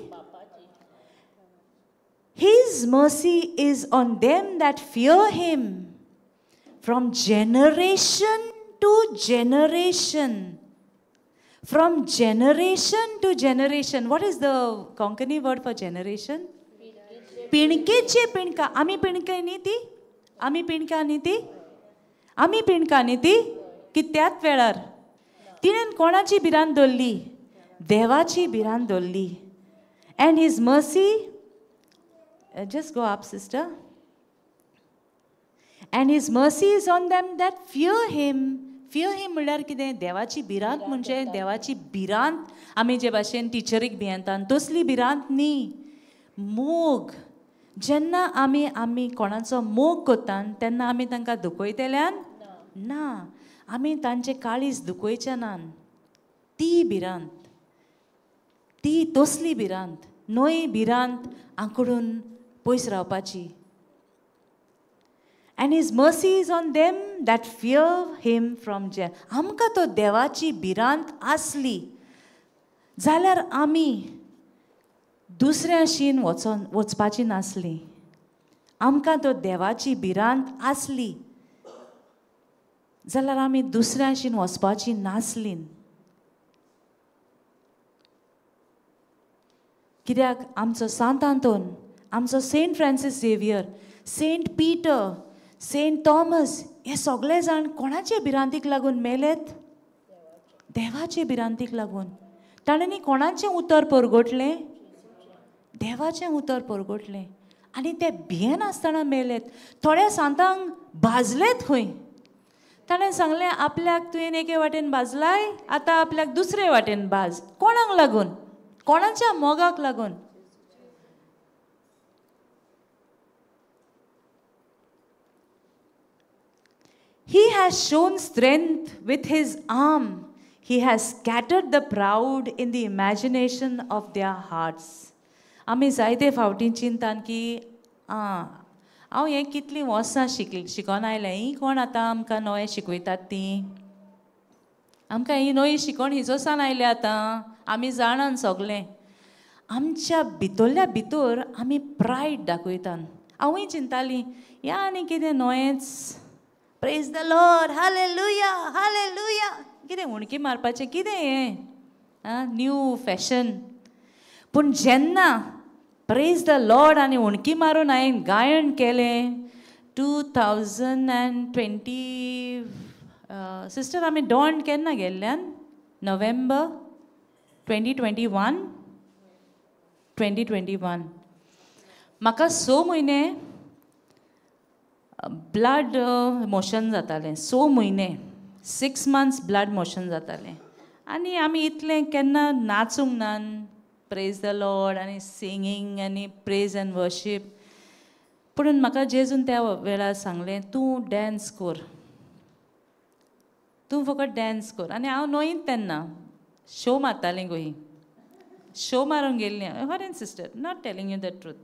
His mercy is on them that fear him from generation to generation. From generation to generation. What is the Konkani word for generation? पिणकेचे पिणका. आमी पिणके न्ही ती, आमी पिणका न्ही ती, आमी पिणका न्ही ती. की त्याच वेळार तिणें कोणाची भिरांत दवरली? देवाची भिरांत दवरली. And his mercy, just go up sister, and his mercy is on them that fear him. Fear him म्हणल्यार कितें? देवाची भिरांत. म्हणजे देवाची भिरांत आमी जे भाशेन टिचरीक भियेंता तसली भिरांत न्ही, मोग. जेन्ना आमी आमी कोणाचो मोग करता तेन्ना आमी तांकां दुखयतल्यान ना, आमी तांचे काळीज दुखयचे ना. ती भिरांत, ती तसली भिरांत न्हय, भिरांत आंकडून पयस रावपाची. And his mercy is on them that fear him from J. आमकां तो देवाची भिरांत आसली जाल्यार आमी दुसऱ्याशीन वचोन वचपाची नासली. आमकां तो देवाची भिरांत आसली जाल्यार आमी दुसऱ्याशीन वचपाची नासली. कित्याक आमचो सांत आंतोन, आमचो Saint Francis Xavier, Saint Peter, Saint Thomas, हे सगळे जाण कोणाचे भिरांतीक लागून मेलेत? देवाचे भिरांतीक लागून. ताणें कोणाचें उतर परगटलें? देवाचें उतर परगटलें. आनी ते भियेनासतना मेलेत. थोड्या सांतांक भाजलेत खंय. ताणें सांगलें आपल्याक तुवें एके वाटेन भाजलाय, आतां आपल्याक दुसरे वाटेन भाज. कोणाक लागून? कोणाच्या मोगाक लागून? He has shown strength with his arm. He has scattered the proud in the imagination of their hearts. आमी जायते फावटी चिंतान की आं हांव हें कितलीं वर्सां शिकोन आयलें, हीं कोण आतां आमकां नवें शिकयतात तीं? आमकां ही नवी शिकोण हिजोसान आयल्या, आतां आमी जाणान सगळें. आमच्या भितरल्या भितर आमी प्रायड दाखयतात. हांवूय चिंताली ह्या आनी कितें नवेंच, प्रेज the Lord, hallelujah hallelujah, कितें हुणकी मारपाचें कितें हें आं न्यू फॅशन. पूण जेन्ना प्रेज the Lord आनी हुणकी मारून हांवें गायन केलें 2020, सिस्टर आमी डॉन केन्ना गेल्ल्यान? नोव्हेंबर 2021 2021. म्हाका 6 म्हयने ब्लड मोशन जातालें. 6 म्हयने, 6 मंथ्स ब्लड मोशन जातालें. आनी आमी इतलें केन्ना नाचूंक ना प्रेज the Lord आनी सिंगींग आनी प्रेज एंड वर्शीप. पूण म्हाका जेजून त्या वेळार सांगलें तूं डॅन्स कर, तूं फकत डॅन्स कर. आनी हांव न्हय तेन्ना शो मारतालें, गोही शो मारूंक गेल्लें. हरेन sister, not telling you the truth,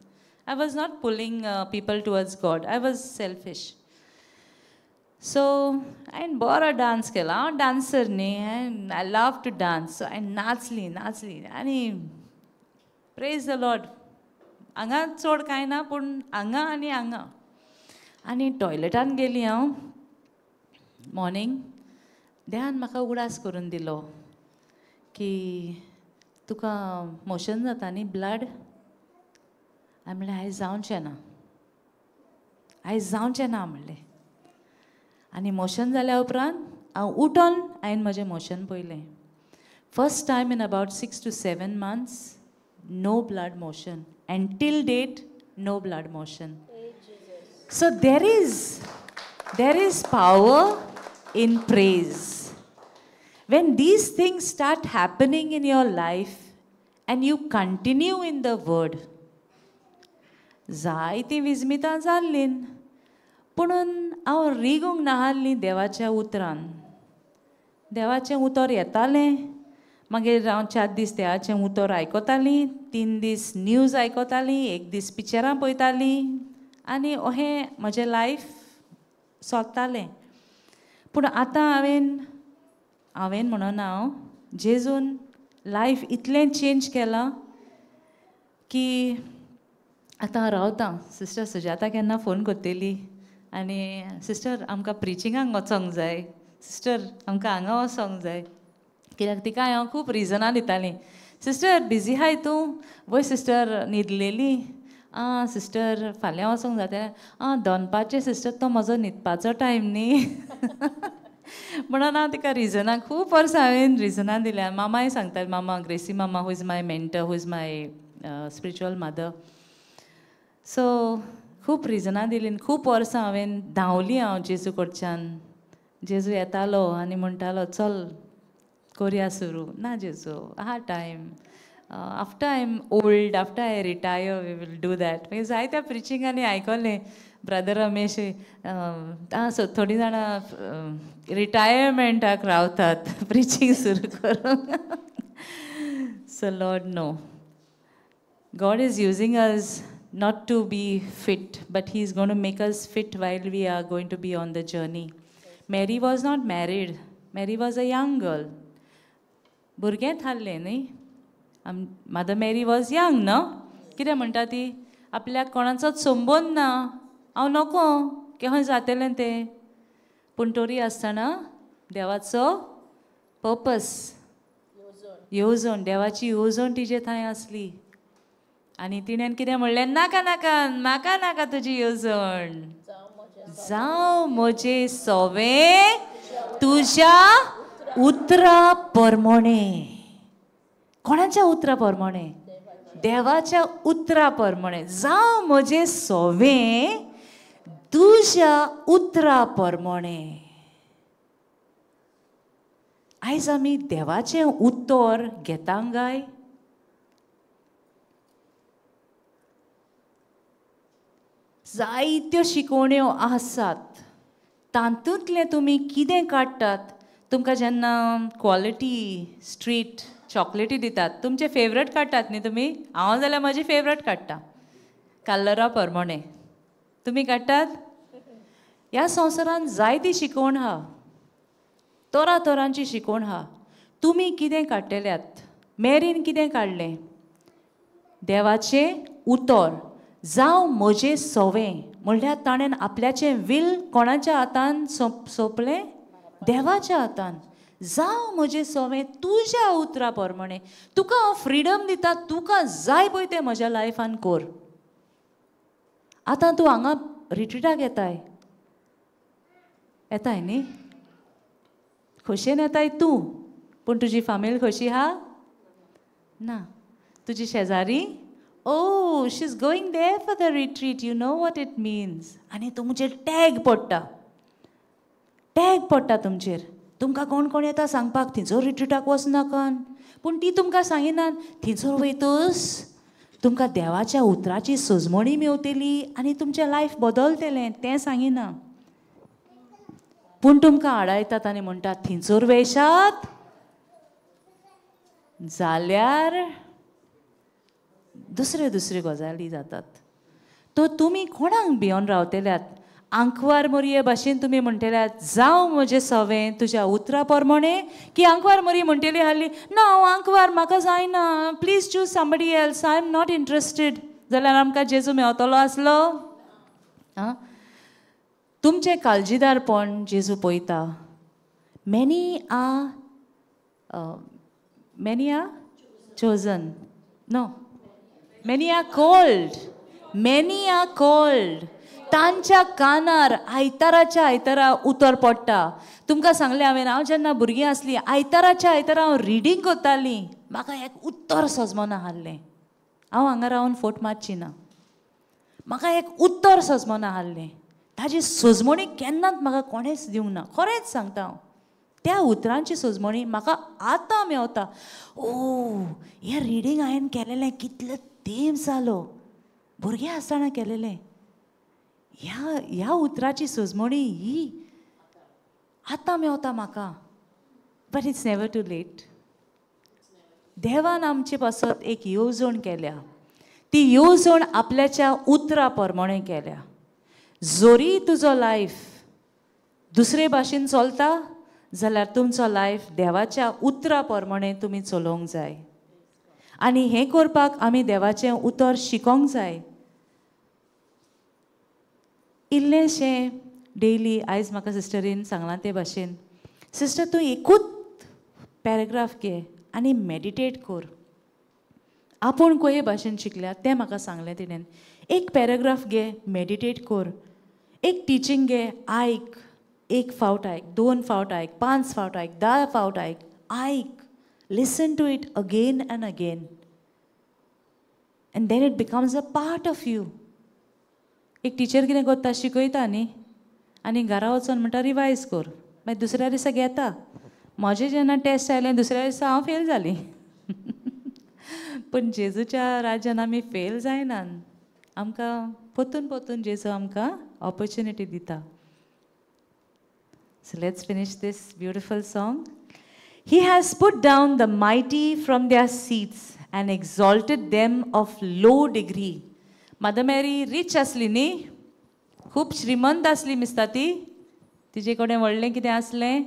I was not pulling people towards God, I was selfish. So हांवें बरो डांस केलो. हांव डांसर न्ही, I love to dance. So हांवें नाचली नाचली आनी प्रेज the Lord. हांगा चड कांय ना, पूण हांगा आनी हांगा. आनी टॉयलेटान गेली हांव मॉर्निंग. देवान म्हाका उगडास करून दिलो की तुका मोशन जाता न्ही ब्लड. हांवें म्हणलें आयज जावचें ना, आयज जावचें ना म्हणलें. आनी मोशन जाल्या उपरांत हांव उठोन हांवें म्हजें मोशन पळयलें. First time in about 6 to 7 months no blood motion, and till date no blood motion. So there is power in praise. When these things start happening in your life and you continue in the word, जायतीं विजमितां जाल्लीं, पुणून हांव रिगूंक नाहल्लीं देवाच्या उतरान. देवाचें उतर येतालें, मागीर हांव 4 दीस देवाचें उतर आयकतालीं, 3 दीस न्यूज आयकतालीं, 1 दीस पिक्चरां पळयतालीं, आनी अहें म्हजें लायफ सोदतालें. पूण आतां हांवें म्हणून हांव जेजून लायफ इतलें चेंज केलां की आतां रावतां. सिस्टर सुजाता केन्ना फोन करतली आनी सिस्टर आमकां प्रिचिंगाक वचोंक जाय, सिस्टर आमकां हांगा वचोंक जाय, कित्याक तिका हांव खूब रिजनां दितालीं. सिस्टर बिजी आहाय तूं? वय सिस्टर न्हिदलेली. आं सिस्टर फाल्यां वचोंक जाता. आं दनपारचें सिस्टर तो म्हजो न्हिदपाचो टायम न्ही. म्हणून हांव तिका रिजनां खूब वर्सां हांवें रिजनां दिल्या. मामाय सांगताली, मामा ग्रेसी मामा, who is my mentor, who is my spiritual mother. So खूब रिजनां दिलीं. खूब वर्सां हांवें धांवली हांव जेजू कडच्यान. जेजू येतालो आनी म्हणटालो चल कोरया सुरू. ना जेजू, आहा time, after I am old, after I retire we will do that. मागीर जायत्या प्रिचिंगांनी आयकलें ब्रदर रमेश आं सो थोडीं जाणां रिटायरमेंटाक रावतात प्रिचींग सुरू करूंक. So Lord no, God is using us not to be fit, but He is going to make us fit while we are going to be on the journey. Mary was not married. Mary was a young girl. भुरगें थारलें न्ही. Mother Mary was young न्हू. कितें म्हणटा ती, आपल्याक कोणाचोच संबंद ना, हांव नको केन्ना जातलें तें. पूण तरी आसतना देवाचो पर्पस, येवजण, देवाची येवजण तिजे थंय आसली. आनी तिणें कितें म्हणलें, नाका नाका म्हाका नाका तुजी येवजण, जावं म्हजें सोवें तुज्या उतरा परमणे. कोणाच्या उतरा परमणे? देवाच्या उतरा परमणे. जावं म्हजें सोवें तुज्या उतरा परमणे. आयज आमी देवाचें उतर घेता काय? जायत्यो शिकोवण्यो आसात, तातूंतलें तुमी कितें काडटात? तुमकां जेन्ना क्वॉलिटी स्ट्रीट चॉकलेटी दितात, तुमचे फेवरेट काडटात न्ही तुमी? हांव जाल्यार म्हजी फेवरेट काडटा, कलरा परमणे. तुमी काडटात? ह्या संवसारांत जायती शिकवण आहा, तरा तरांची शिकवण आहा. तुमी कितें काडटल्यात? मेरीन कितें काडलें? देवाचें उतर. जावं म्हजें सोवें म्हणल्यार ताणें आपल्याचें will कोणाच्या हातान सोंपलें? देवाच्या हातान. जावं म्हजें सोवें तुज्या उतरा परमणे. तुका हांव फ्रिडम दिता, तुका जाय पळय तें म्हज्या लायफान कर. आतां तूं हांगा रिट्रिटाक येताय, येताय न्ही? खोशयेन येताय तूं, पूण तुजी फामील खोशी आहा ना? तुजी शेजारी, oh she is going there for the retreat, you know what it means. आनी तुमचेर टॅग पडटा, टॅग पडटा तुमचेर. तुमकां कोण कोण येता सांगपाक थंयसर रिट्रिटाक वचनाका, पूण ती तुमकां सांगिनात थंयसर वयतस तुमकां देवाच्या उतराची सजमणी मेवतली आनी तुमचें लायफ बदलतलें, तें सांगिना. पूण तुमकां आडायतात आनी म्हणटात थंयसर वयशात जाल्यार दुसऱ्यो दुसऱ्यो गजाली जातात. तो तुमी कोणाक भियोन रावतल्यात? आंकवार मोरये भाशेन तुमी म्हणटल्यात जावं म्हजें सवें तुज्या उतरा परमणे, की आंकवार मोरी म्हणटली हाली ना हांव आंकवार, म्हाका जायना, please choose somebody else, I am not interested, जाल्यार आमकां जेजू मेवतलो आसलो? आं, तुमचें काळजीदारपण जेजू पळयता. Many are chosen, no, many are called, many are called. तांच्या कानार आयताराच्या आयतारा उतर पडटा. तुमकां सांगलें हांवें, हांव जेन्ना भुरगीं आसलीं आयताराच्या आयतारा हांव रिडींग करतालीं, म्हाका एक उत्तर सजमना आहलें. हांव हांगा रावन फोट मारची ना, म्हाका एक उत्तर सजमना आहलें. ताजी सजमणी केन्नाच म्हाका कोणेंच दिवंक ना, खरेंच सांगता हांव. त्या उतरांची सजमणी म्हाका आतां मेवता. ओ हें रिडींग हांवें केलेलें कितले तेंप जालो, भुरगें आसतना केलेलें. ह्या ह्या उतराची सजमणी ही आतां मेवता म्हाका. But it's never too late. देवान आमचे पासत एक येवजण केल्या, ती येवजण आपल्याच्या उतरा प्रमाणे केल्या. जरी तुजो लायफ दुसरे भाशेन चलता जाल्यार तुमचो लायफ देवाच्या उतरा प्रमाणे तुमी चलोवंक जाय. आनी हें करपाक आमी देवाचें उतर शिकोंक जाय. इल्लेंशें डेली, आयज म्हाका सिस्टरीन सांगलां ते भाशेन, सिस्टर तूं एकूच पॅराग्राफ घे आनी मेडिटेट कर. आपूण खंय भाशेन शिकल्या तें म्हाका सांगलें तिणें. एक पॅराग्राफ घे, मेडिटेट कर, एक टिचींग घे, आयक, एक फावट आयक, दोन फावट आयक, 5 फावट आयक, 10 फावट आयक, आयक, listen to it again and again, and then it becomes a part of you. एक टिचर कितें करता, शिकयता न्ही, आनी घरा वचोन म्हणटा रिवायज कर, मागीर दुसऱ्या दिसा घेता. म्हजें जेन्ना टेस्ट आयलें दुसऱ्या दिसा हांव फेल जालीं. पूण जेजूच्या राज्यान आमी फेल जायनात. आमकां परतून परतून जेजू आमकां ऑपर्च्युनिटी दिता. So let's finish this beautiful song. He has put down the mighty from their seats and exalted them of low degree. Mother Mary rich आसली न्ही, खूब श्रीमंत आसली मिसता ती, तिजे कडेन व्हडलें कितें आसलें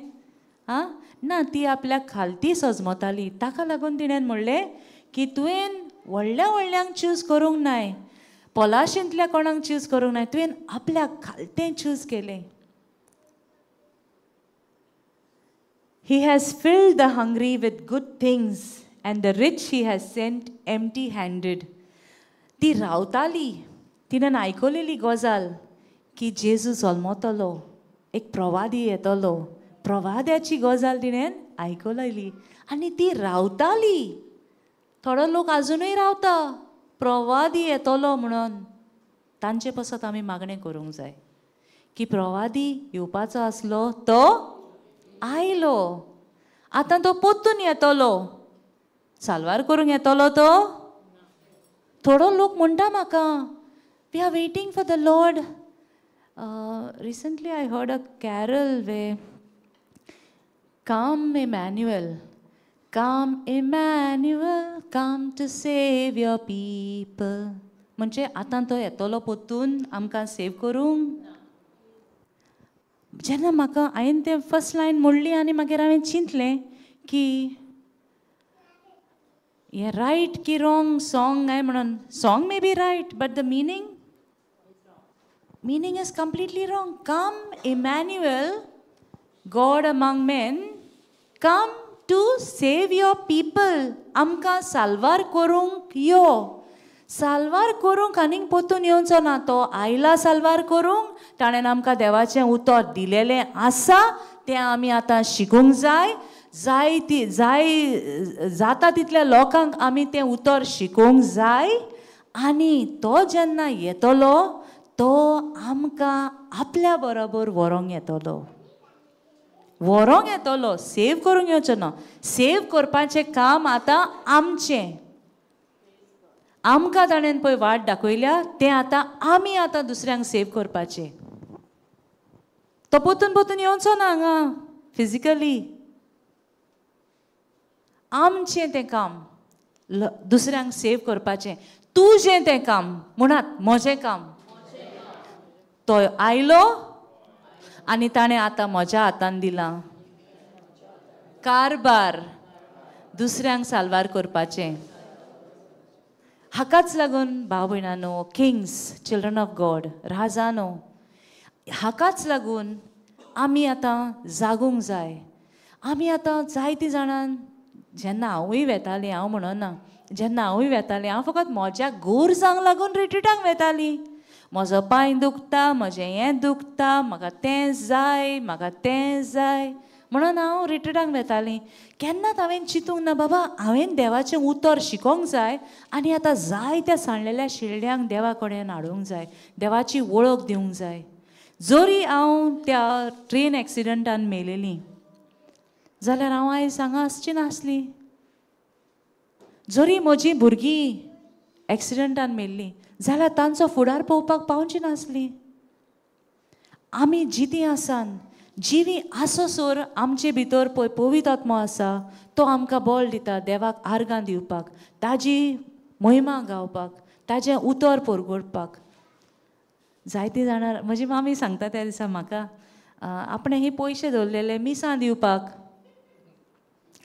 आं ना, ती आपल्याक खालती सजमताली. ताका लागून तिणें म्हणलें की तुवें व्हडल्या व्हडल्यांक चूज करूंक नाय, पोलाशींतल्या कोणाक चूज करूंक नाय, तुवें आपल्याक खालतें चूज केलें. He has filled the hungry with good things and the rich he has sent empty handed. ती रावताली, तिणें आयकलेली गजाल की जेजू जल्मतलो, एक प्रवादी येतलो. प्रवाद्याची गजाल तिणें आयकलेली आनी ती रावताली. थोडो लोक आजुनूय रावता प्रवादी येतलो म्हणून. तांचे पासत आमी मागणें करूंक जाय की प्रवादी येवपाचो आसलो तो आयलो, आतां तो परतून येतलो, साल्वार करूंक येतलो तो. थोडो लोक म्हणटा म्हाका, we are waiting for the Lord. Recently I heard a carol way come Emmanuel, come Emmanuel, come to save your people. म्हणजे आतां तो येतलो परतून आमकां सेव करूंक. जेन्ना म्हाका हांवें तें फर्स्ट लायन म्हणली आनी मागीर हांवें चिंतलें की हें रायट की रॉंग सॉंग काय म्हणून. Song may be right but the meaning is completely wrong. Come Emmanuel, God among men, come to save your people. आमकां साल्वार करूंक यो. साल्वार करूंक आनीक परतून येवचो ना, तो आयला साल्वार करूंक. ताणें आमकां देवाचें उतर दिलेलें आसा, तें आमी आतां शिकूंक जाय. जाय ती जाय जाता तितल्या लोकांक आमी तें उतर शिकोवंक जाय. आनी तो जेन्ना येतलो तो आमकां आपल्या बरोबर व्हरोंक येतलो, व्हरोंक येतलो, सेव करूंक येवचो ना. सेव करपाचें काम आतां आमचें. आमकां ताणें पळय वाट दाखयल्या, तें आतां आमी आतां दुसऱ्यांक सेव करपाचें. तो परतून परतून येवचो ना हांगा फिजिकली. आमचें तें काम दुसऱ्यांक सेव करपाचें. तुजें तें काम म्हणात, म्हजें काम. तो आयलो आनी ताणें आतां म्हज्या हातान दिलां कारबार दुसऱ्यांक साल्वार करपाचें. हाकाच लागून भाव भयणानो, किंग्स, चिल्ड्रन ऑफ गॉड, राजानो, हाकाच लागून आमी आतां जागूंक जाय. आमी आतां जायतीं जाणां, जेन्ना हांवूय वेतालीं, हांव म्हणना, जेन्ना हांवूय वेतालीं हांव फकत म्हज्या गोरजांक लागून रिट्रिटांक वेतालीं. म्हजो पांय दुखता, म्हजें हें दुखता, म्हाका तें जाय, म्हाका तें जाय म्हणून हांव रिट्रिटांक वेतालीं. केन्नाच हांवें चिंतूंक ना बाबा हांवें देवाचें उतर शिकोंक जाय आनी आतां जायत्या सांडलेल्या शेळड्यांक देवा कडेन हाडूंक जाय, देवाची वळख दिवंक जाय. जरी हांव त्या ट्रेन एक्सिडंटान मेलेली जाल्यार हांव आयज हांगा आसची नासली. जरी म्हजी भुरगीं एक्सिडंटान मेल्लीं जाल्यार तांचो फुडार पळोवपाक पावची नासली. आमी जितीं आसान, जिवी आसोसर आमचे भितर पळय पवित्र आत्मो आसा, तो आमकां बळ दिता देवाक आर्गां दिवपाक, ताजी महिमा गावपाक, ताजें उतर परगटपाक. जायतीं जाणां, म्हजी मामी सांगता त्या दिसा म्हाका, आपणें हे पयशे दवरलेले मिसां दिवपाक.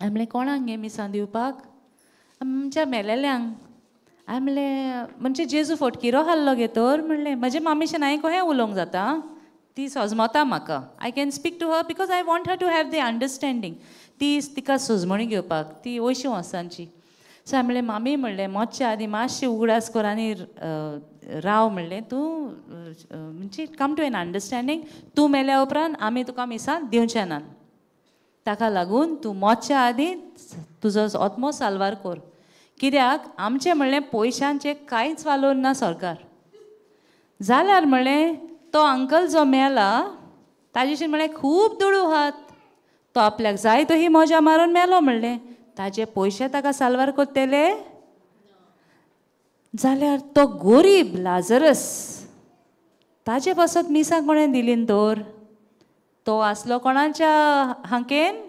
हांवें म्हणलें कोणाक गे मिसां दिवपाक? आमच्या मेलेल्यांक. हांवें म्हणलें म्हणजे जेजू फटकिरो हाडलो गे तर? म्हणलें म्हजे मामीशेन हांवें कहें उलोवंक जाता, ती सजमता म्हाका. I can speak to her because I want her to have the understanding. ती तिका सजमणी घेवपाक, ती अंयशीं वर्सांची. सो हांवें म्हणलें मामी, म्हणलें मोच्या आदी मातशें उगडास कर आनी राव, म्हणलें तूं म्हणजे कम टू एन अंडरस्टँडींग. तूं मेल्या उपरांत आमी तुका मिसां दिवचे नात, ताका लागून तूं मोच्या आदी तुजो आत्मो साल्वार कर. कित्याक आमचें म्हणलें पयशांचें कांयच वालोर ना सरकार. जाल्यार म्हणलें तो अंकल जो मेला ताजेशी म्हणलें खूब दुडू आहात, तो आपल्याक जाय तो ही मजा मारून मेलो, म्हणलें ताजे पयशे ताका साल्वार करतले. जाल्यार तो गोरीब लाजरस ताजे पासत मिसां कोणें दिली तर? तो आसलो कोणाच्या हांकेन?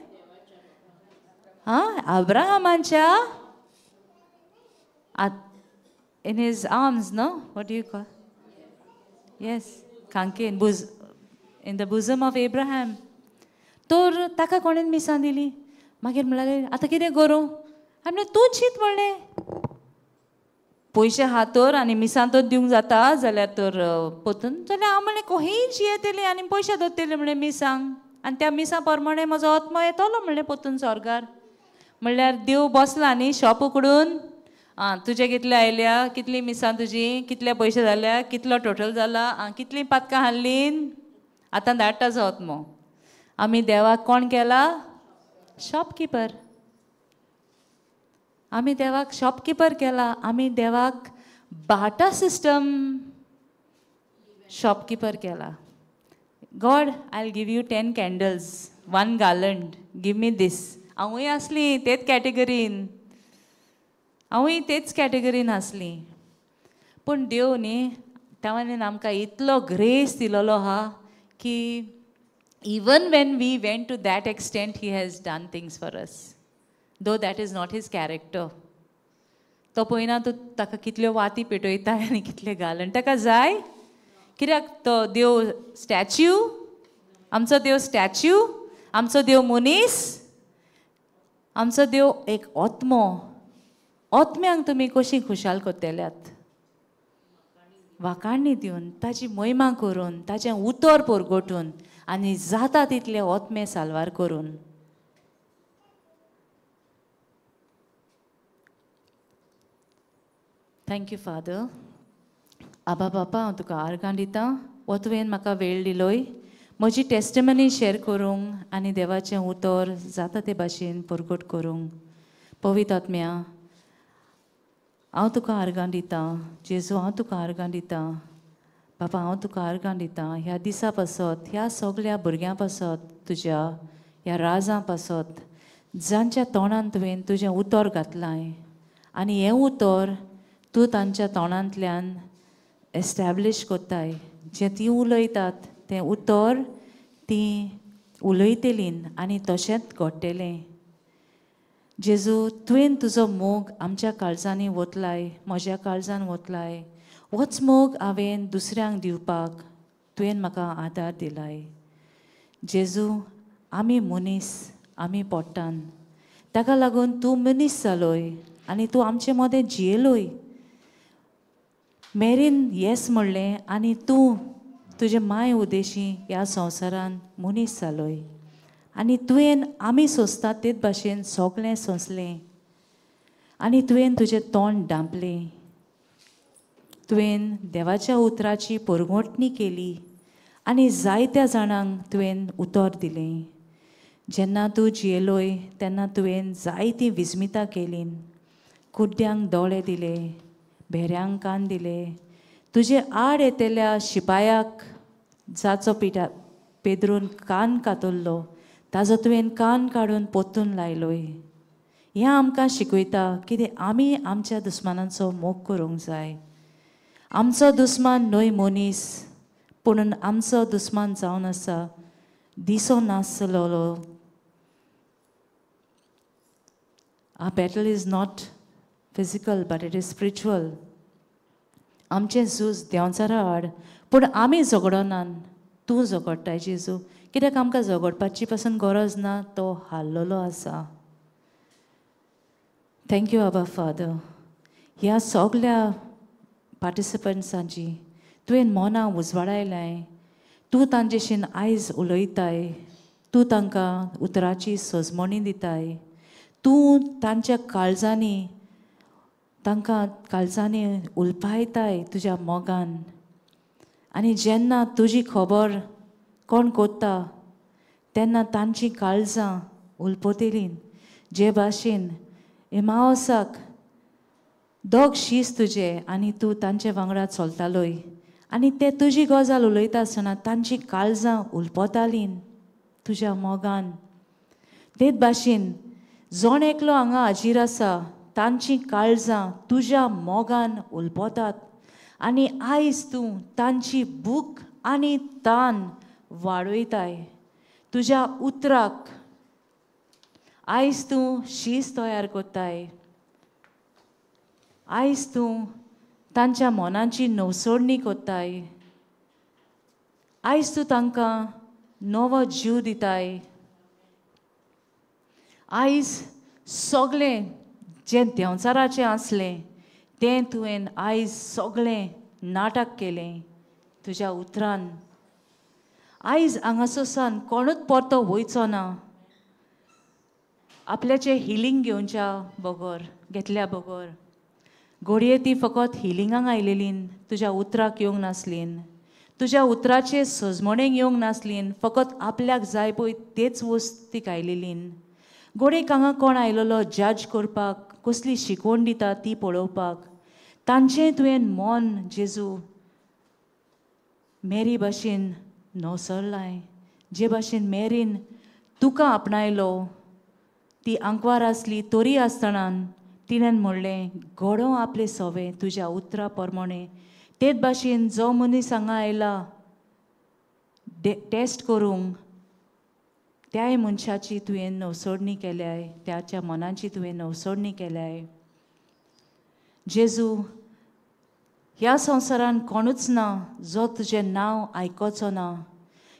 हां, अब्राहमाच्या. In his arms, no? What do you call? Yes, खांकेन, in the bosom of Abraham. तर ताका कोणें मिसां दिली? मागीर म्हणलें आतां कितें करूं? हांवें म्हणलें तूं चीत, म्हणलें पयशे आहा तर आनी मिसां तर दिवंक जाता जाल्यार तर परतून, जाल्यार हांव म्हणलें खंयी जियेतली आनी पयशे दवरतली म्हणलें मिसांक, आनी त्या मिसां प्रमाणे म्हजो आत्मो येतलो म्हणलें परतून स्वर्गार. म्हणल्यार देव बसला न्ही शॉप उकडून, आं तुजे कितले आयल्या, कितली मिसां तुजी, कितले पयशे जाल्या, कितलो टोटल जाला, आं कितलीं पातकां हाडलीं, आतां धाडटा आत्मो. आमी देवाक कोण केला? शॉपकिपर. आमी देवाक शॉपकिपर केला. आमी देवाक बाटा सिस्टम शॉपकिपर केला. God, I will give you 10 candles, 1 garland, give me this. हांवूय आसली तेच कॅटेगरीन, हांवूय तेच कॅटेगरीन आसली. पूण देव न्ही देवान आमकां इतलो ग्रेस दिलोलो आहा की even when we went to that extent he has done things for us, though that is not his character. तो पळयना तूं ताका कितल्यो वाती पेटयता आनी कितले घालन ताका जाय. कित्याक तो देव स्टॅच्यू, आमचो देव स्टॅच्यू, आमचो देव मनीस, आमचो देव एक आत्मो. आत्म्यांक तुमी कशी खुशाल करतल्यात? वाखाणी दिवन, ताची महिमा करून, ताचें उतर परगटून आनी जाता तितले आत्मे साल्वार करून. Thank you father. आबा बापा, हांव तुका आर्गां दितां, हो तुवें म्हाका वेळ दिलोय म्हजी टेस्टिमनी शेर करूंक आनी देवाचें उतर जाता ते भाशेन परगट करूंक. पवित्र आत्म्या, हांव तुका आर्गां दितां. जेजू, हांव तुका आर्गां दितां. बाबा, हांव तुका आर्गां दितां ह्या दिसा पासत, ह्या सगल्या भुरग्यां पासत, तुज्या ह्या राजां पासत, जांच्या तोंडान तुवें तुजें उतर घातलां आनी हें उतर तूं तांच्या तोंडांतल्यान एस्टॅब्लीश कोत्ताय. जें तीं उलयतात तें उतर तीं उलयतलीं आनी तशेंच घडटलें. जेजू, तुवें तुजो मोग आमच्या काळजांनी वतलाय, म्हज्या काळजान वतलाय. होच मोग हांवें दुसऱ्यांक दिवपाक तुवें म्हाका आदार दिलाय. जेजू, आमी मनीस, आमी पोट्टान, ताका लागून तूं मनीस जालोय आनी तूं आमचे मदें जियेलोय. मेरीन येस म्हणलें आनी तूं तुजे माय उदेशी ह्या संवसारान मनीस जालोय आनी तुवें आमी सोंसतात तेच भाशेन सगळें सोंसलें आनी तुवें तुजें तोंड धांपलें. तुवें देवाच्या उतराची परगटणी केली आनी जायत्या जाणांक तुवें उतर दिलें. जेन्ना तूं जियेलोय तेन्ना तुवें जायतीं विस्मितां केलीं. कुड्ड्यांक दोळे दिले, भेऱ्यांक कान दिले, तुजे आड येतल्या शिपायाक जाचो पिठा पेदरून कान कातरलो ताजो तुवें कान काडून पोतून लायलोय. हें आमकां शिकयता कितें आमी आमच्या दुस्मानांचो मोग करूंक जाय. आमचो दुस्मान न्हय मनीस, पूण आमचो दुस्मान जावन आसा दिसो नासलेलो. Our battle is not physical but it is spiritual. आमचें झूज देंवचारा आड, पूण आमी झगडनात, तूं झगडटाय जेजू. कित्याक आमकां झगडपाची पसून गरज ना, तो हारलेलो आसा. Thank you आबा फादर. ह्या सगल्या पार्टिसिपंट्सांची तुवें मनां उजवाडायलाय. तूं तांचेशीन आयज उलयताय, तूं तांकां उतराची सजमणी दिताय, तूं तांच्या काळजांनी तांकां काळजांनी उलपायताय तुज्या मोगान. आनी जेन्ना तुजी खबर कोण कोत्ता तेन्ना तांची काळजां उलपतलीं. जे भाशेन एमावसाक दोग शीस तुजे आनी तूं तांचे वांगडा चलतालोय आनी ते तुजी गजाल उलयता आसतना तांची काळजां उलपतालीं तुज्या मोगान. तेच भाशेन जण एकलो हांगा हाजीर आसा तांची काळजां तुज्या मोगान उलपतात आनी आयज तूं तांची भूक आनी तान वाडयताय तुज्या उतराक. आयज तूं शीस तयार करताय, आयज तूं तांच्या मनाची नवसोडणी करताय, आयज तूं तांकां नवो जीव दिताय. आयज सगळें जें देंवचाराचें आसलें तें तुवें आयज सगळें नाटक केलें तुज्या उतरान. आयज हांगासर सान कोणूच परतो वयचो ना आपल्याचें हिलींग घेवच्या बगर, घेतल्या बगर. घडये ती फकत हिलिंगाक आयलेलीन, तुज्या उतराक येवंक नासलीन, तुज्या उतराचे सजमणेक येवंक नासलीन, फकत आपल्याक जाय पळय तेच वस्तीक आयलेलीन. घडये हांगा कोण आयलेलो जज करपाक, कसली शिकवण दिता ती पळोवपाक. तांचें तुवें मन जेजू मेरी भाशेन नवसरलाय, जे भाशेन मेरीन तुका आपणायलो. ती आंकवार आसली तरी आसतना तिणें म्हणलें घडोवं आपलें सवें तुज्या उतरा प्रमाणें. तेच भाशेन जो मनीस हांगा आयला टेस्ट करूंक, त्याय मनशाची तुवें नवसोडणी केल्याय, त्याच्या मनाची तुवें नवसोडणी केल्याय. जेजू, ह्या संवसारान कोणूच ना जो तुजें नांव आयकोचो ना,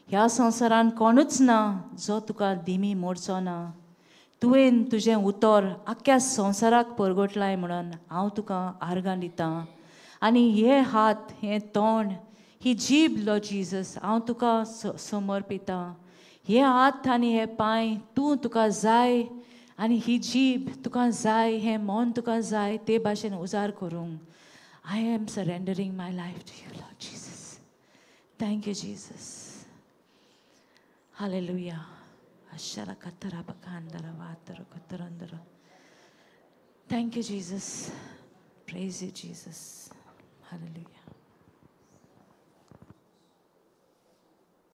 ह्या संवसारान कोणूच ना जो तुका दिमी मोडचो ना. तुवें तुजें उतर आख्ख्या संवसाराक परगटलाय म्हणून हांव तुका आर्गां दितां. आनी हे हात, हें तोंड, ही जीब लो जीजस हांव तुका समर्पितां. हे हात आनी हे पांय तूं तुका जाय, आनी ही जीब तुका जाय, हें मन तुका जाय ते भाशेन उजार करूंक. I am surrendering my life to you, Lord Jesus. Thank you, Jesus. Hallelujah. Thank you, Jesus. Praise you, Jesus. Hallelujah.